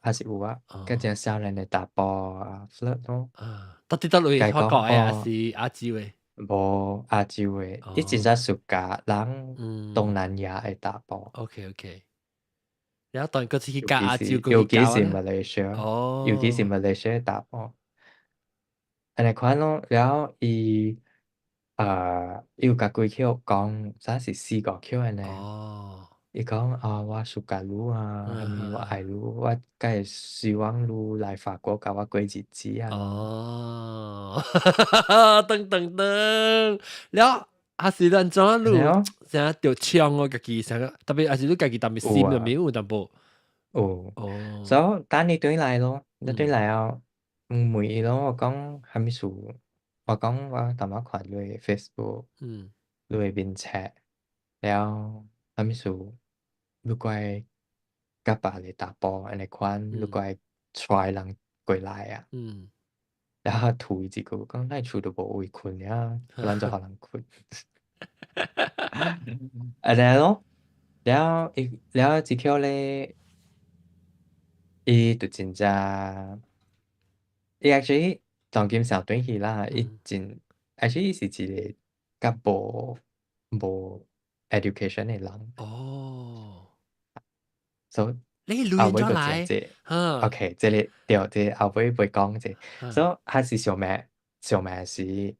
還是有啊，佮一隻少年的查埔啊 flirt 咯。啊，佗佇佗位法國的還是亞洲的？無亞洲的，伊真正暑假人東南亞的查埔。 OK OK。然後當然閣去佮亞洲，尤其是馬來西亞，尤其是馬來西亞查埔。按呢款咯，了伊啊，伊有共幾口講，啥是四五口按呢。伊講啊，我 suka 你啊，啥物我愛你，我閣會希望你來法國共我過日子啊。哦，噔噔噔，了還是按怎你成著搶哦，家己成個，特別還是你家己特別心入面有淡薄。有。哦。所以等伊轉來咯，你轉來後，問伊咯，我講啥物事？我講我淡薄看你的 Facebook，你的面冊，了啥物事？你閣會佮別个查埔按呢款，你閣會帶人過來啊？然後吐伊一句講，咱厝都無位睏啊，咱怎予人睏？按呢咯，了伊了這口咧，伊就真正，伊 actually 當今想轉去啦，伊真 actually 伊是一個較無無 education 的人。所以你後尾鐳怎來？就這哈。 OK，這個對，這個後尾袂講這，所以還是相罵相罵時，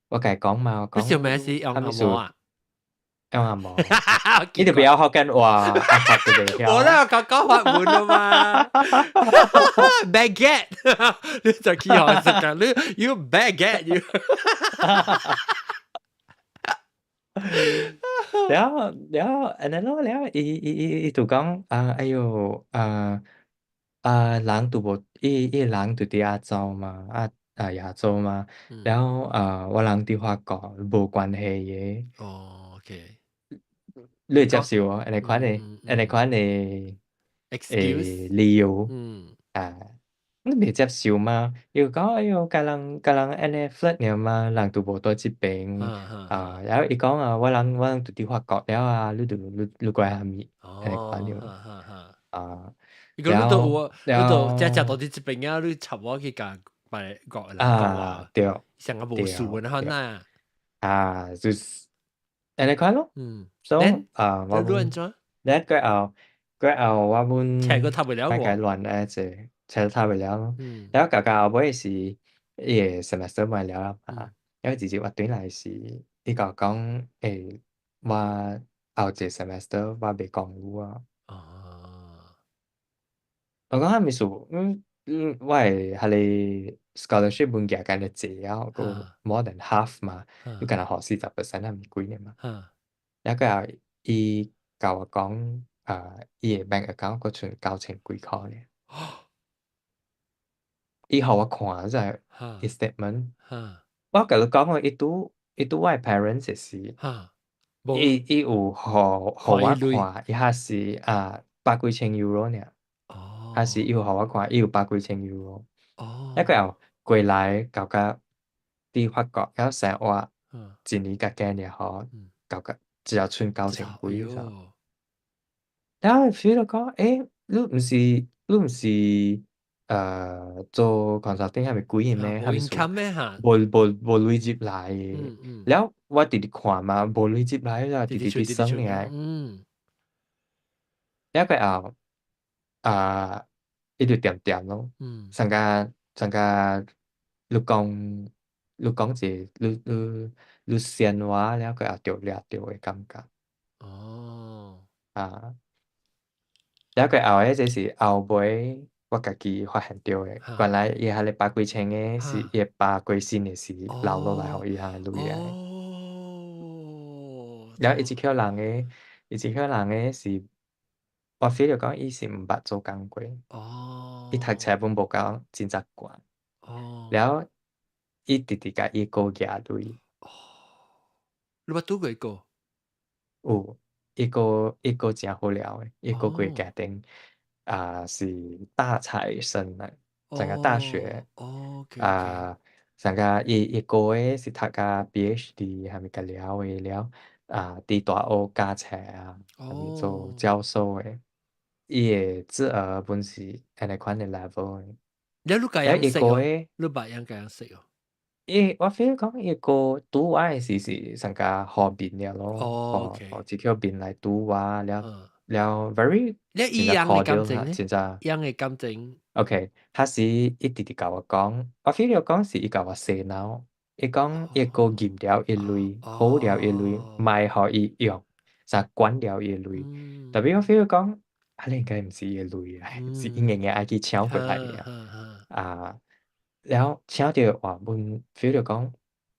我共伊講嘛，我你相罵是講用紅毛啊？用紅毛，你就不曉福建話，阿法就袂曉。無啦，講講法文啊嘛。Baguette，你就去學食㗎，你 you baguette you。了了，按呢咯，了，伊伊伊伊就講啊，哎喲，啊啊，人都無，伊伊人就佇亞洲嘛，啊啊亞洲嘛，了啊，我人佇法國無關係嘅。哦，OK。你會接受無？按呢款的，按呢款的 excuse 理由，啊，你袂接受嗎？伊就講，哎喲，共人共人按呢 flirt 爾嘛，人都無佇這邊，啊，然後伊講啊，我人我人就佇法國了啊，你就你你怪啥物？按呢款了，啊，伊講你都有啊，你都只只佇這邊啊，你插我去共別國人講話，成個無數的款啊，啊，就是按呢款咯，所以啊，我你按怎？咧過後過後我阮冊閣讀袂了莫共伊亂來者，冊讀袂了咯。了到到後尾是伊個 semester 完了啦嘛，了直接我轉來時，伊共我講，欸，我後一個 semester 我袂講你啊。我講啥物事？嗯嗯，我的彼个 scholarship 文件敢若濟啊，閣 more than half 嘛，你敢若予40% 還毋幾爾嘛。了過後，伊共我講，啊，伊的 bank account 閣剩9000幾箍爾。伊予我看這伊 statement。我共你講哦，伊拄伊拄我的 parents 時，伊伊有予予我看，伊還是啊百幾千 euro 爾。還是伊有予我看，伊有百幾千 euro。了過後過來到甲佇法國了生活一年較減爾吼，到甲只要剩九千幾爾。了後 feel 到講，欸，你毋是你毋是做 consulting 還是貴的咩？還是無無無錢入來的。了我直直看嘛，無錢入來啦，直直直算爾。了過後，啊，伊就恬恬咯，上甲上甲你講你講一個你你你先我了過後著掠著的感覺。啊，了過後的這是後尾我家己發現著的，原來伊彼個百幾千个是伊的爸過身的時留落來予伊彼個錢的。了伊這口人的，伊這口人的是，我 feel 著講伊是毋捌做工過。伊讀冊攏無夠真正懸。了，伊直直共伊哥蜈錢。哦，你捌拄過伊哥？有，伊哥伊哥誠好料的，伊哥規家庭啊是大財生啊，整個大學啊，上個伊伊哥的是讀甲 PhD 還物甲了的了，啊，佇大學教冊啊，啥物做教授的，伊的侄兒本是按呢款的 level 的。了你共伊識哦？你捌樣共伊識哦？伊我 feel 講伊哥拄我的時是上較好面了咯，予這口面來拄我了了 very 你伊樣的感情呢？伊樣的感情。 OK，彼時伊直直共我講，我 feel 講是伊共我洗腦，伊講伊哥入了伊錢，好了伊錢，莫予伊用，啥管了伊錢。Tapi 我 feel 講，啊，應該毋是伊的錢啊，是伊硬硬愛去搶回來爾。啊，了搶著話，阮 feel 著講，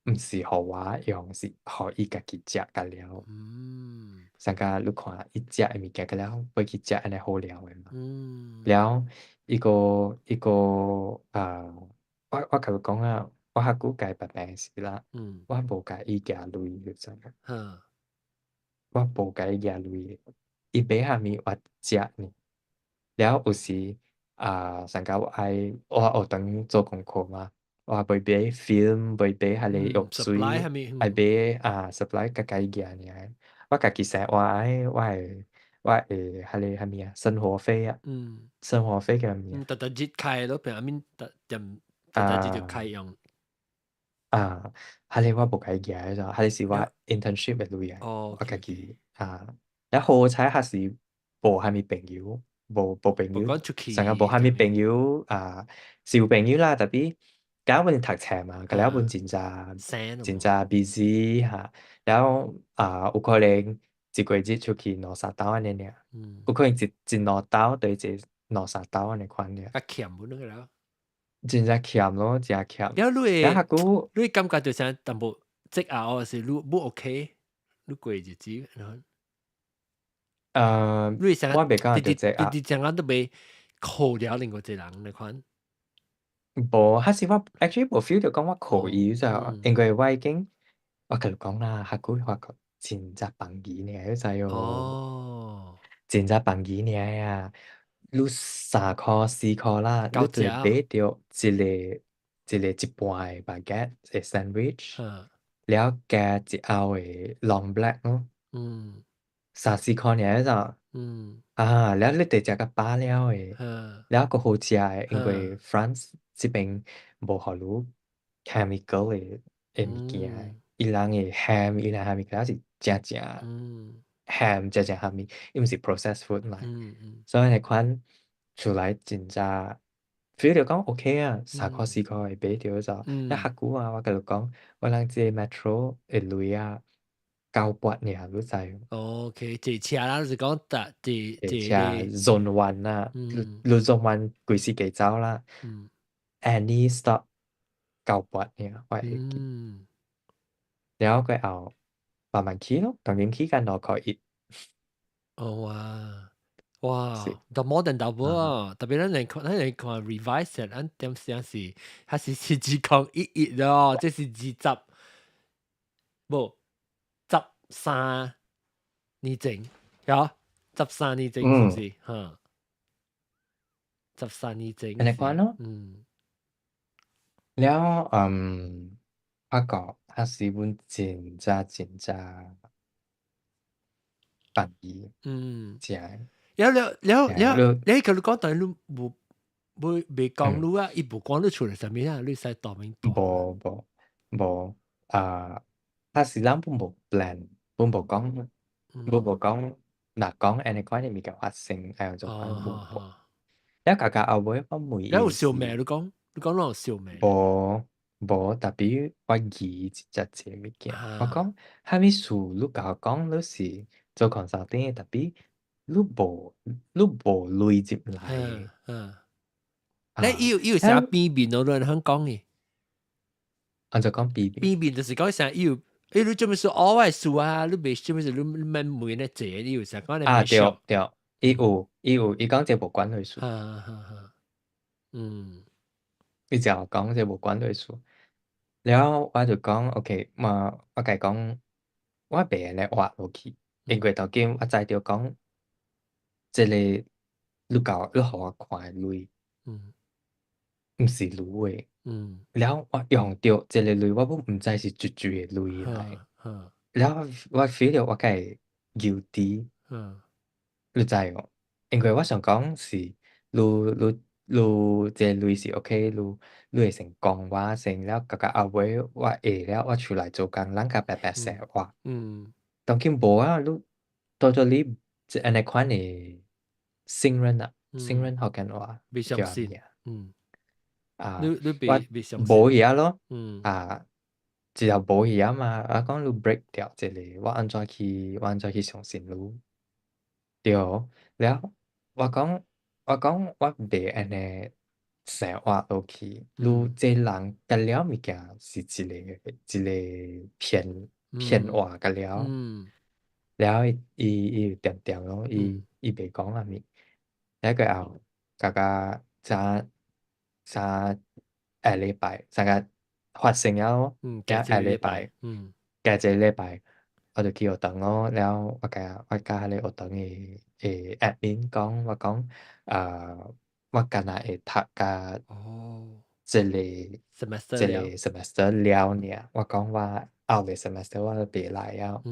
毋是予我用，是予伊家己食甲了。上甲你看伊食的物件，甲了買去食按呢好料的嘛。了，伊閣伊閣啊，我我共你講啊，我較久共伊捌病時啦，我無共伊寄錢，你知影？我無共伊寄錢，伊買啥物我食呢。了有時啊，上甲我愛我學堂做功課嘛，我愛買 film，愛買彼個藥水，愛買啊 supply 共共伊寄爾。我家己生活的，我會我會彼個啥物啊，生活費啊，生活費叫啥物啊？逐逐日開咯，變阿面逐店逐逐日就開用。啊，彼個我無共伊寄的，彼個是我 internship 的錢啊，我家己啊，了好彩還是無啥物朋友，無無朋友，上個無啥物朋友啊，是有朋友啦，tapi 甲阮讀冊嘛，甲了阮真正真正 busy 哈，了啊有可能一個月出去兩三頓按呢爾，有可能一一兩晝對一兩三頓按呢款爾。較儉本個了。真正儉咯，真儉。了你會了較久，你會感覺就像淡薄積壓，是你不 OK，你過日子，然後你成我袂講直直著這啊，直直講都袂扣掉另外一個人你看。無，還是我 actually 無 feel 到講我可以就，因為我已經我共你講啦，較久發覺真正放棄爾，你知哦。真正放棄爾啊！你3箍4箍啦，你就會買著一個一個一半的 baguette 的 sandwich，了加一盒的 long black 咯。3、4箍爾咋？啊，了你得食較飽了的，了閣好食的，因為 France 這邊無予你 chemical 的的物件，伊人的 ham，伊人蝦物件是正正 ham 正正蝦米，伊毋是 processed food 嘛。所以那款出來真正 feel 著講 OK 啊，3箍4箍會買著就。了較久啊，我共你講，我人這個 metro 的鐳啊，9八爾，你知？ OK，坐車啦，就是講搭坐坐車 zone one 啊，你 zone one 規時計走啦。Any stop 9八爾，我會記。了過後慢慢起咯，當然起緊2箍1。哦哇，哇，就 more than double 啊！特別咱嚟看 revise，咱點先是，還是是2空1一咯，這是20，無13年前，有13年前是不是？哈，十三年前。按呢款咯。了，發覺還是阮真正真正放棄。正。了了了了，你佮你講，但你無無未講你啊，伊無講你出來啥物啊，你使當面。無無無啊！還是咱本無 plan，本無講，無無講，若講按呢款的物件發生，哎樣做款無無。了家家後尾我問伊。了有相罵你講，你講攏有相罵。無無，特別我疑一隻這物件，我講啥物事你共我講你是做 consulting 的，特別你無鐳入來。你伊有啥變面咯？你肯講呢？按怎講變面？變面就是講啥？伊有，伊你做咩事？我的事啊！你袂做咩事？你免問咧這，你有啥講？啊對對，伊有伊有，伊講這無關你事。哈哈哈。伊就講這無關你事。了我就講 OK，嘛我共伊講，我袂按呢活落去，因為當今我知著講，這個你共你予我看的鐳，毋是你的。了我用著這個鐳，我阁毋知是絕對的鐳來。了我 feel 著我較會 guilty。你知無？因為我想講是，你你你這個鐳是 OK，你你會先講我先了，到到後尾我會了，我出來做工，咱較白白生活。當今無啊，你 totally 這按呢款的信任啊，信任福建話袂相信。啊，你你我袂相信。無去啊咯，啊，只要無去啊嘛，我講你 break 掉這個，我按怎去相信你？對，了我講我袂按呢生活落去，你這人甲了物件是一個一個騙騙話甲了，了伊伊伊定定咯，伊伊袂講啥物，了過後，甲甲啥啥下禮拜，啥個發生了，了下禮拜，過一個禮拜，我就去學堂咯，了我共彼個學堂的的 admin 講，我講，我敢若會讀甲這個 semester 這個 semester 了爾，我講我後個 semester 我就袂來了。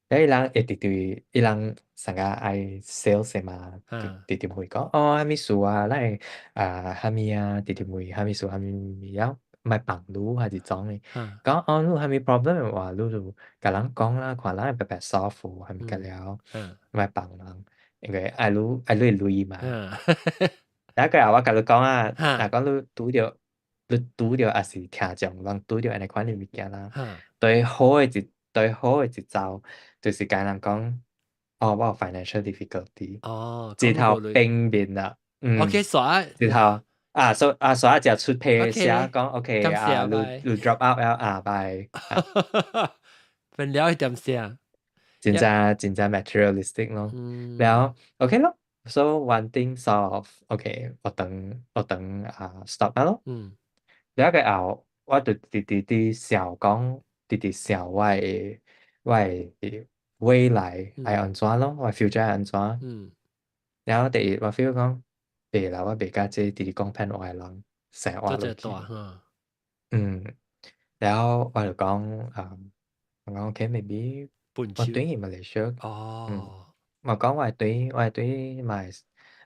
了伊人會直直，伊人上個愛 sales 的嘛，就直直問講，哦，啥物事啊，咱會啊，啥物啊，直直問啥物事，啥物了，莫放你還是創的。講哦，你有啥物 problem 的話，你就共人講啦，看人會白白 solve 啥物甲了，莫放人，因為愛你愛你的鐳嘛。了過後我共你講啊，若講你拄著你拄著抑是聽眾人拄著按呢款的物件啦，對好的一招，就是共人講，哦，我有 financial difficulty，哦，一頭變面啦，OK，煞一頭啊，所啊煞食出皮寫講 OK 啊，你你 drop out 了啊，拜。分了一點聲。真正真正 materialistic 咯。了 OK 咯，so one thing solve，OK，我等啊 stop 咯。了個後，我就直直佇想講，直直想我的未來愛按怎咯，我 future 愛按怎。然後第一我 feel 講，袂啦，我袂佮這直直講騙話的人生活落去。然後我就講啊，我講 OK，maybe 我轉去馬來西亞。我講我會對買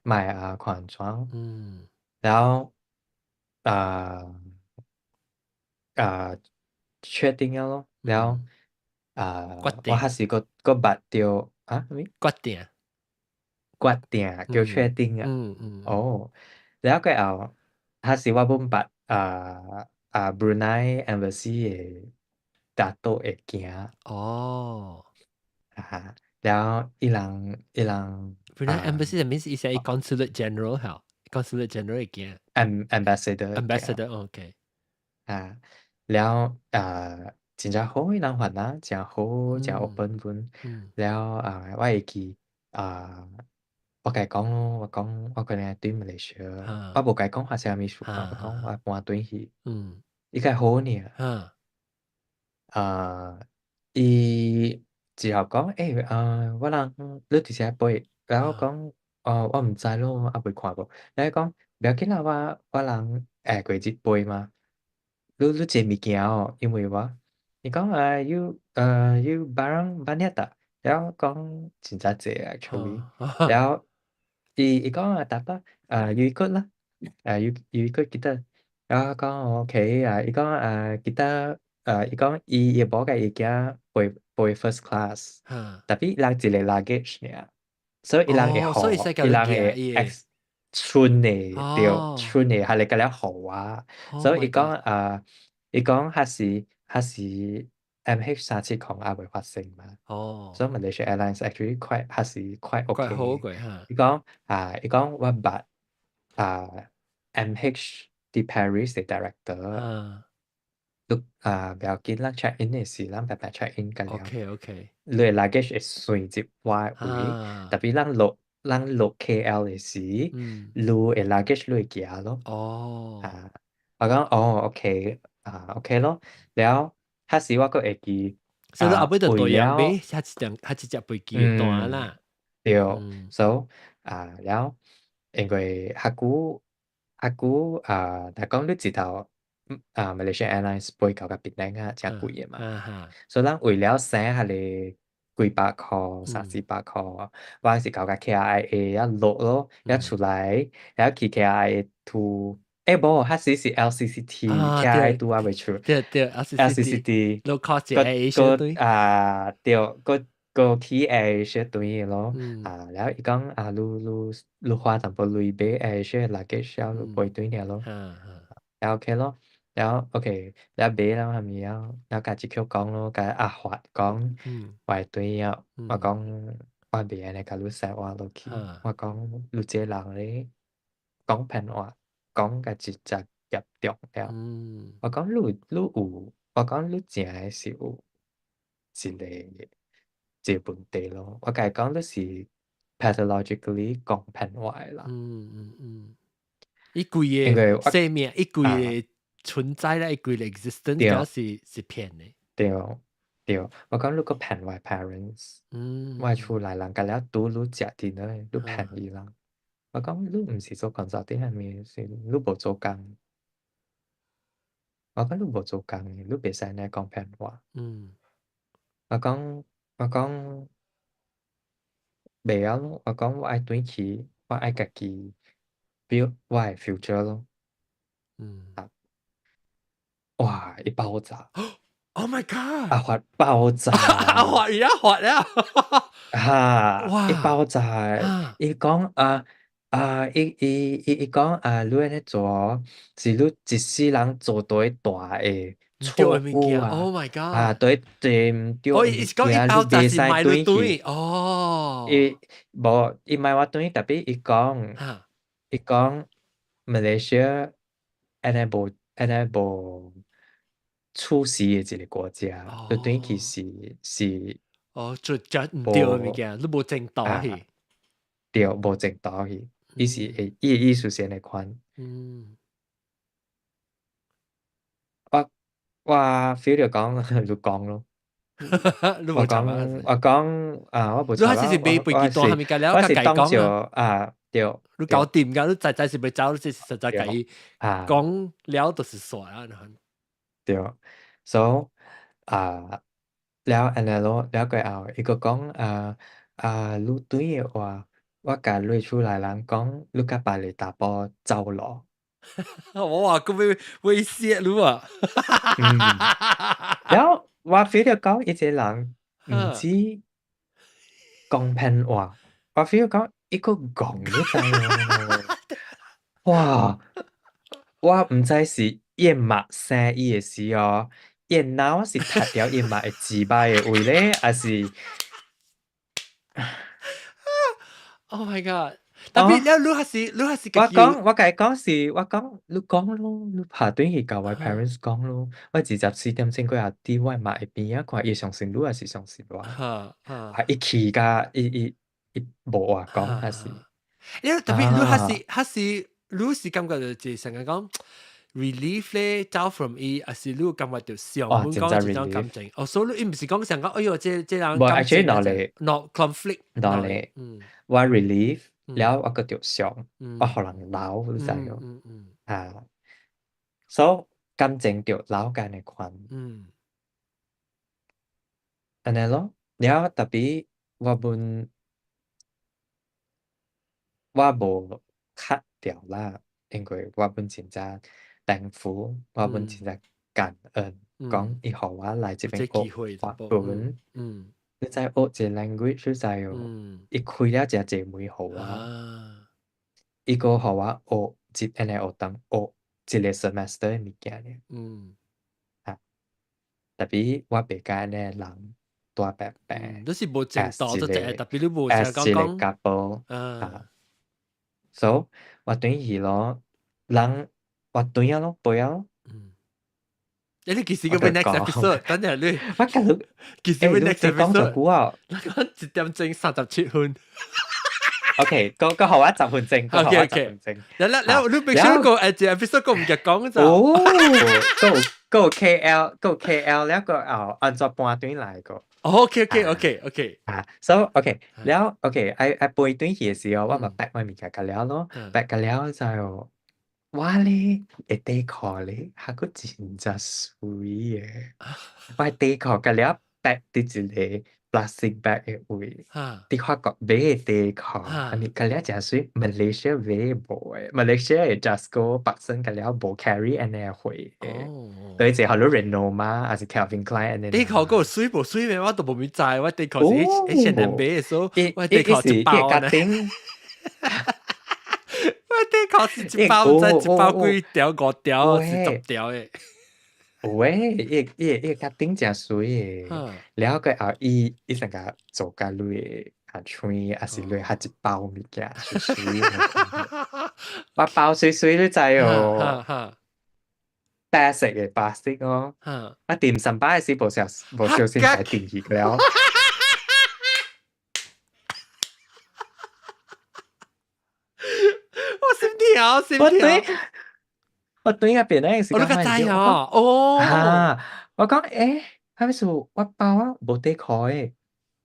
買啊看按怎。然後啊啊確定了咯，然後啊我還是閣閣捌著啊啥物？決定。決定叫確定啊。哦，了過後，還是我本捌啊啊 Brunei Embassy 的拿督的囝。啊，了伊人伊人 Brunei Embassy 的意思是 Consulate General 嚇，Consulate General 的囝。 Ambassador。 Ambassador，OK。啊，了啊，真正好，伊人還啊，誠好，誠 open 本。了啊，我會記啊，我共伊講咯，我講我可能對馬來西亞，我無共伊講發生啥物事，我講我搬轉去。伊較好呢。啊，伊之後講，欸，啊，我人你佇啥飛？然後講，哦，我毋知咯，猶未看過。然後伊講，不要緊啦，我人下過日飛嘛。你這物件哦，因為我，伊講啊，you you barang banyak tak？然後講真正濟 actually。然後伊講啊，tak apa，啊，you ikut 啦，啊，you ikut kita。然後講 OK 啊，伊講啊，kita 啊，伊講伊伊某共伊囝飛飛 first class，tapi 人一个 luggage 爾，所以伊人會予，伊人會 ex 剩的對，剩的還會共了予我，所以伊講啊，伊講還是 MH370猶未發生嘛，所以 Malaysia Airlines actually quite 還是 quite OK。好過哈。伊講啊，伊講我捌啊 MH 佇 Paris 的 director，你啊不要緊，咱 check in 的時，咱白白 check in 個了。 你的 luggage 會隨入我的位，tapi 咱落 KL 的時，你的 luggage 你會寄咯。啊，我講哦，OK，啊 OK 咯，了，彼時我閣會記，所以後尾就對樣買，下一隻飛機單啦。對，so 啊，了，因為較久較久啊，若講你一頭啊，Malaysia Airlines 飛到檳城啊，誠貴的嘛，所以咱為了省彼个幾百箍、三四百箍，我是到甲 KLIA 遐落咯，遐出來，遐去 KLIA to，欸無，彼時是 LCCT，KLIA 拄猶未出。對對，LCCT， low cost 閣閣啊對，閣閣去 AirAsia 轉咯，啊，了伊講啊，你花淡薄鐳買 AirAsia luggage 了，你飛轉爾咯，了 OK 咯。了 OK，了買了啥物了，了共一口講咯，共阿發講，我會轉了，我講我袂按呢共你生活落去，我講你這個人咧講騙話，講甲真正嚴重了。我講你有，我講你真的是有一個問題咯。我共伊講你是 pathologically 講騙話的人。嗯嗯嗯，伊規個生命，伊規個存在咧，伊規個 existence 是騙的。對對，我講你閣騙我 parents，我厝內人共了拄你食佇內，你騙伊人。我講你毋是做 consulting 啥物，是你無做工。我講你無做工，你袂使按呢講騙話。我講袂曉咯，我講我愛轉去，我愛家己 build 我的 future 咯。啊！哇！伊爆炸！Oh my god！阿發爆炸！阿發而家發了！哈！伊爆炸！伊講啊啊！伊講啊，你按呢做是你一世人做最大的錯誤啊！Oh my god！啊，對對毋對哦，伊是講伊爆炸是莫你轉哦。伊無伊莫我轉，tapi 伊講馬來西亞按呢無按呢無處事的一個國家，你轉去是哦，就就毋對的物件，你無正道去。對，無正道去，伊是會伊的意思是按呢款。我 feel 著講，你講咯。你我講我講啊，我無你還是是買飛機單，係咪了？我是當照啊，對。你搞掂㗎，你實在是袂走，你是實在共伊講了就是煞啊。對，so 啊，了按呢咯，了過後，伊閣講啊啊，你轉的話，我共你厝內人講，你共別个查埔走咯。我話閣欲威脅你啊！嗯，了我 feel 著講伊這個人毋止講騙話，我 feel 講伊閣戇，你知無？哇！我毋知是伊的目生伊的時哦，伊的腦是踢掉伊目的舌擺的位咧，還是？Oh my god！特別了，你還是你還是我講，我共伊講是，我講你講咯，你拍轉去共我 parents 講咯。我24點鐘過後佇我媽的邊仔看，伊相信你還是相信我？啊！伊氣甲伊伊伊無話講，還是？因為特別你還是還是你是感覺就是成日講 relief 咧，走 from 伊，還是你感覺著上本講這種感情？哦，所以你毋是講成講，哎喲，這這人無，actually 兩個 no conflict，兩個，我 relief 了，我閣著傷，我予人鬧，你知無？啊，so 感情著鬧甲按呢款，按呢咯，了特別我本我無 cut 掉啦，因為我本真正 thankful，我本真正感恩，講伊予我來這邊學法文，你知學這 language 你知無？伊開了誠濟門予我，伊閣予我學一按呢學堂學一個 semester 的物件爾。啊，特別我袂共按呢人蹛白白。你是無前途，就一個特別你無想講講。couple 啊，so 我轉去咯，人我轉啊咯，飛啊咯。欸，你幾時閣欲 next episode？等陣你，我共你幾時欲 next 講就久啊？ 1點鐘37分。 OK，閣閣予我10分鐘，閣予我10分鐘。了了了，你必須個一個 episode 閣毋記講就。哦，閣閣 KL，閣 KL 了閣後按怎搬轉來個？OK。啊，so OK，了 OK，愛愛飛轉去的時候，我嘛 pack 我物件較了咯，pack 較了就。我咧的底褲咧，還閣真正媠的。我的底褲共了 pack 佇一個 plastic bag 的位，佇法國買的底褲，啊物共了誠媠，Malaysia 買無的，Malaysia 的 Jusco、Parkson 共了無 carry 按呢貨的。對，一個予你 Renoma 還是 Calvin Klein 按呢。底褲閣有媠無媠咩？我都無物知，我底褲是 H&M 買的，所以我底褲一包呢。我底褲是一包，毋知一包幾條五條是10條的。有誒，伊伊伊個頂誠媠的，了過後伊伊成個做甲你較穿，抑是你較一包物件媠媠。我包媠媠你知哦，白色的 plastic 哦，啊點三擺時無小無小心共定去了。我心跳，心跳。我對嗰邊咧時我都知哦，哦，啊，我講欸，啥物事？我包啊無底褲的，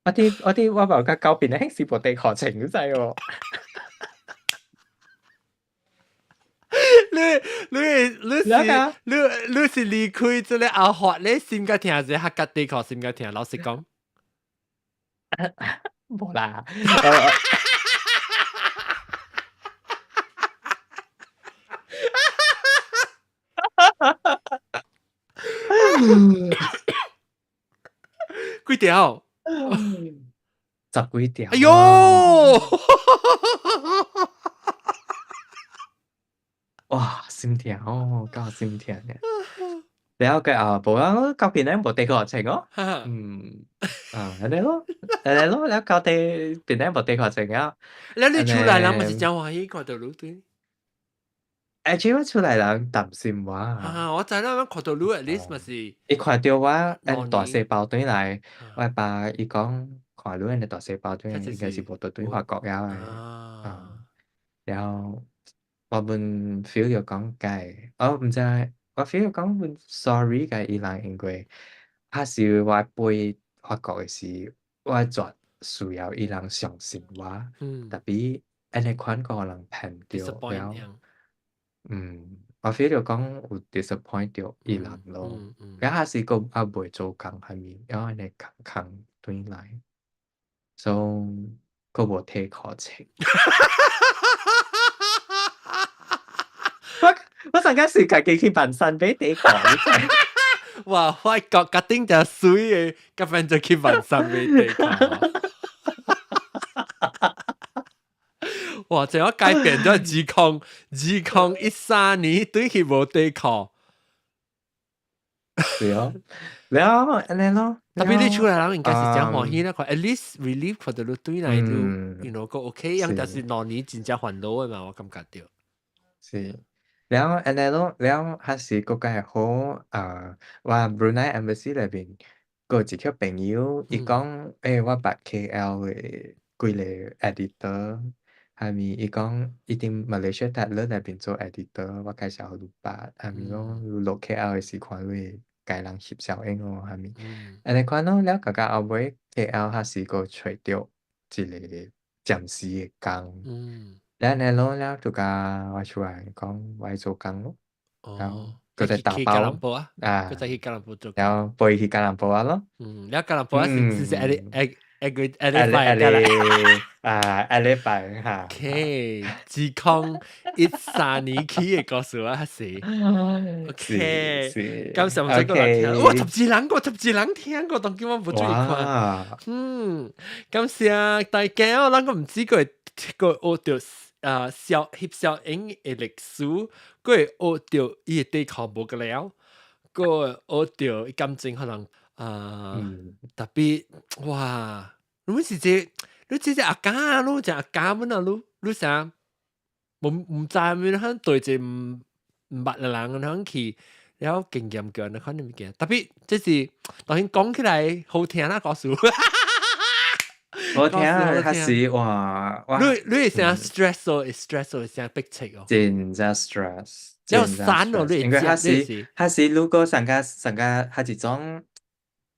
我佇我佇我包甲狗邊咧是無底褲穿，你知無？你你你是你你是離開這個阿華，你心較疼是客家底褲心較疼？老實講，無啦。幾條？十幾條。哎喲！哇，心疼哦，夠心疼嘅。了過後，無啊，到邊咧無底褲穿哦。嗯，啊，按呢咯，按呢咯，了到底邊咧無底褲穿啊。了你厝內人嘛是誠歡喜看著你對？ ，actually 我厝內人擔心我。啊，我知啦，我看到你 at least 嘛是。伊看著我按大細包轉來，我爸伊講看你按大細包轉來，應該是無倒轉法國了的。啊，然後我本 feel 著講該，我毋知，我 feel 著講阮 sorry 共伊人，因為彼時我飛法國的時，我絕需要伊人相信我，特別按呢款個人騙著了，我 feel 著講有 disappoint 著伊人咯，了彼時閣猶未做工啥物，了按呢空空轉來，所以閣無提課程。我上個是家己去萬山買底褲，你知？哇！法國決定就水的，夾變就去萬山買底褲。哇！這我改變咗2013年對去無底褲。對哦，了按呢咯。特別你厝內人應該是誠歡喜啦，看 at least relief 看著你轉來就，you know 閣 OK，樣就是2年真正煩惱的嘛，我感覺著。是，了按呢咯，了彼時閣較會好啊，我 Brunei Embassy 內面閣有一個朋友，伊講，欸，我捌 KL 的幾個 editor，啥物，伊講伊佇 Malaysia Tatler 內面做 editor，我介紹予你捌，啥物咯，你落 KL 的時看你會共人翕相影哦，啥物，按呢款咯，了到後尾 KL 彼時閣揣著一個暫時的工。了按呢咯，了就共我厝內講我愛做工咯，然後閣再打包啊，閣再去吉隆坡做工，然後飛去吉隆坡啊咯。了吉隆坡是是下禮拜下禮啊，下禮拜哈。 OK，2013年起的故事啊，是。OK，感謝唔使過來聽，哇，12人個，12人聽過，當今我無注意看。感謝大家哦，咱個毋止閣會學著啊，小翕小影的歷史，閣會學著伊的底褲無個了，閣會學著伊感情可能啊，特別哇，你是這，你這隻阿家，你隻阿家們啊，你啥？無毋知咩，可能對一個毋捌的人，可能去了經驗過，那款物件，特別這是當然講起來好聽啦，故事。好聽啊，彼時哇哇！你會啥 stress 哦？會 stress 哦？會啥迫切哦？真正 stress，有散哦，你因為彼時彼時如果上個上個彼一種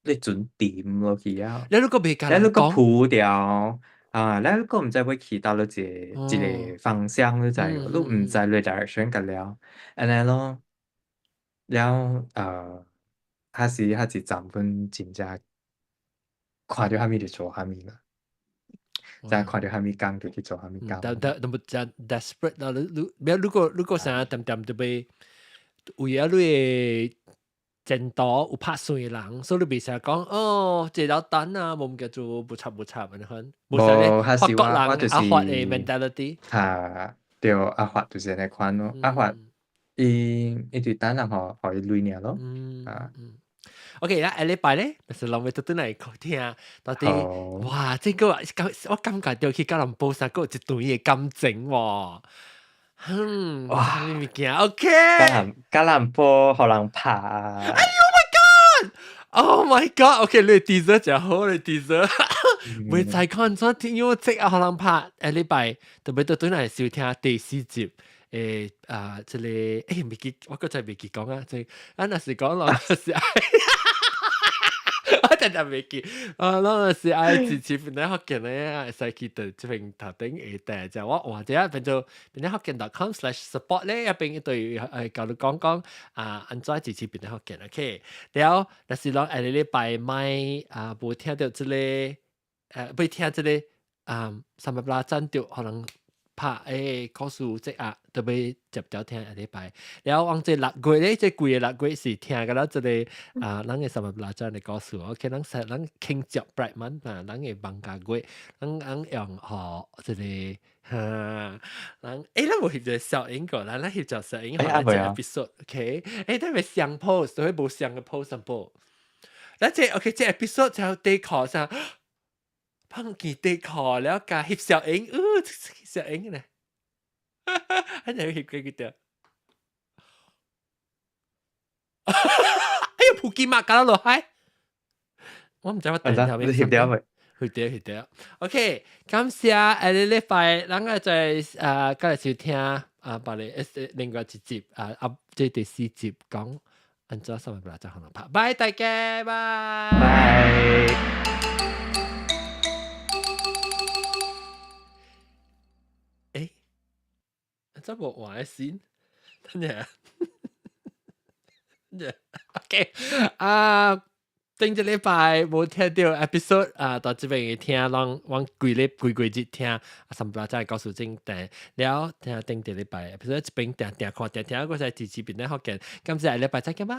你準點落去啊，你如果袂共你如果鋪掉啊，你如果毋知欲去佗落一個一個方向，你知無？你毋知你 direction 個了，按呢咯，了彼時彼一站阮真正看著啥物就做啥物啦。知看著啥物工就去做啥物工。但但但無真 desperate 啦，你你，如果啥恬恬就欲為了你的前途有拍算的人，所以你袂使講哦，這老等啊，無物件做，無插無插按呢款。無啥咧，法國人阿發的 mentality。哈，對，阿發就是按呢款咯，阿發伊就等人予伊鐳爾咯。啊。 OK，啦，下禮拜咧，就是攏欲倒轉來聽，到底哇，這個我感覺著去吉隆坡三閣有一段的感情喎。哇，啥物物件？OK。吉隆坡予人拍。哎呦 my God！Oh my God！OK，你 teaser 誠好，你 teaser。袂知看怎天樣這啊，予人拍。下禮拜特別倒轉來收聽第四集。啊，這個未記，我閣再未記講啊，這啊，若是講咯，是愛，我定定未記，啊，咱若是愛支持檳城福建的，會使去到這邊頭頂下底，就我換者變做檳城福建 .com/support 咧，一邊一對教你講講啊，按怎支持檳城福建，OK，了，若是講下禮拜莫啊，無聽著這個，欲聽這個啊，三百拉贊著可能拍故事這啊，特別接著聽下禮拜。了往這6月咧，這規个6月是聽個了這個啊，咱的三百拉贊的故事。OK，咱說咱慶祝 Pride Month 啊，咱的放假月，咱用予這個哈，咱無翕一個小影過，咱翕一小影，予咱這 episode，OK？咱欲雙 post，所以無雙个 post 淡薄。咱這 OK，這 episode 就底褲啥？放件底褲了，共翕小影，翕小影咧，咱就翕幾幾條。哎呀，普吉馬搞落海，我毋知我訂條你翕掉未？去掉去掉。OK，感謝下個禮拜，咱個再啊，過來收聽啊，把你另外一集啊啊，這第四集講按怎三萬八就可能拍。拜大家，拜。拜。欸，這無換先，等下，等下，OK 啊。頂一禮拜無聽到 episode 啊，到這邊聽，攏往規日規規日聽，啊，三不再告訴正定了，聽頂一禮拜 episode 這邊定定看定聽，我才支持邊咧福建，感謝下禮拜再見，拜。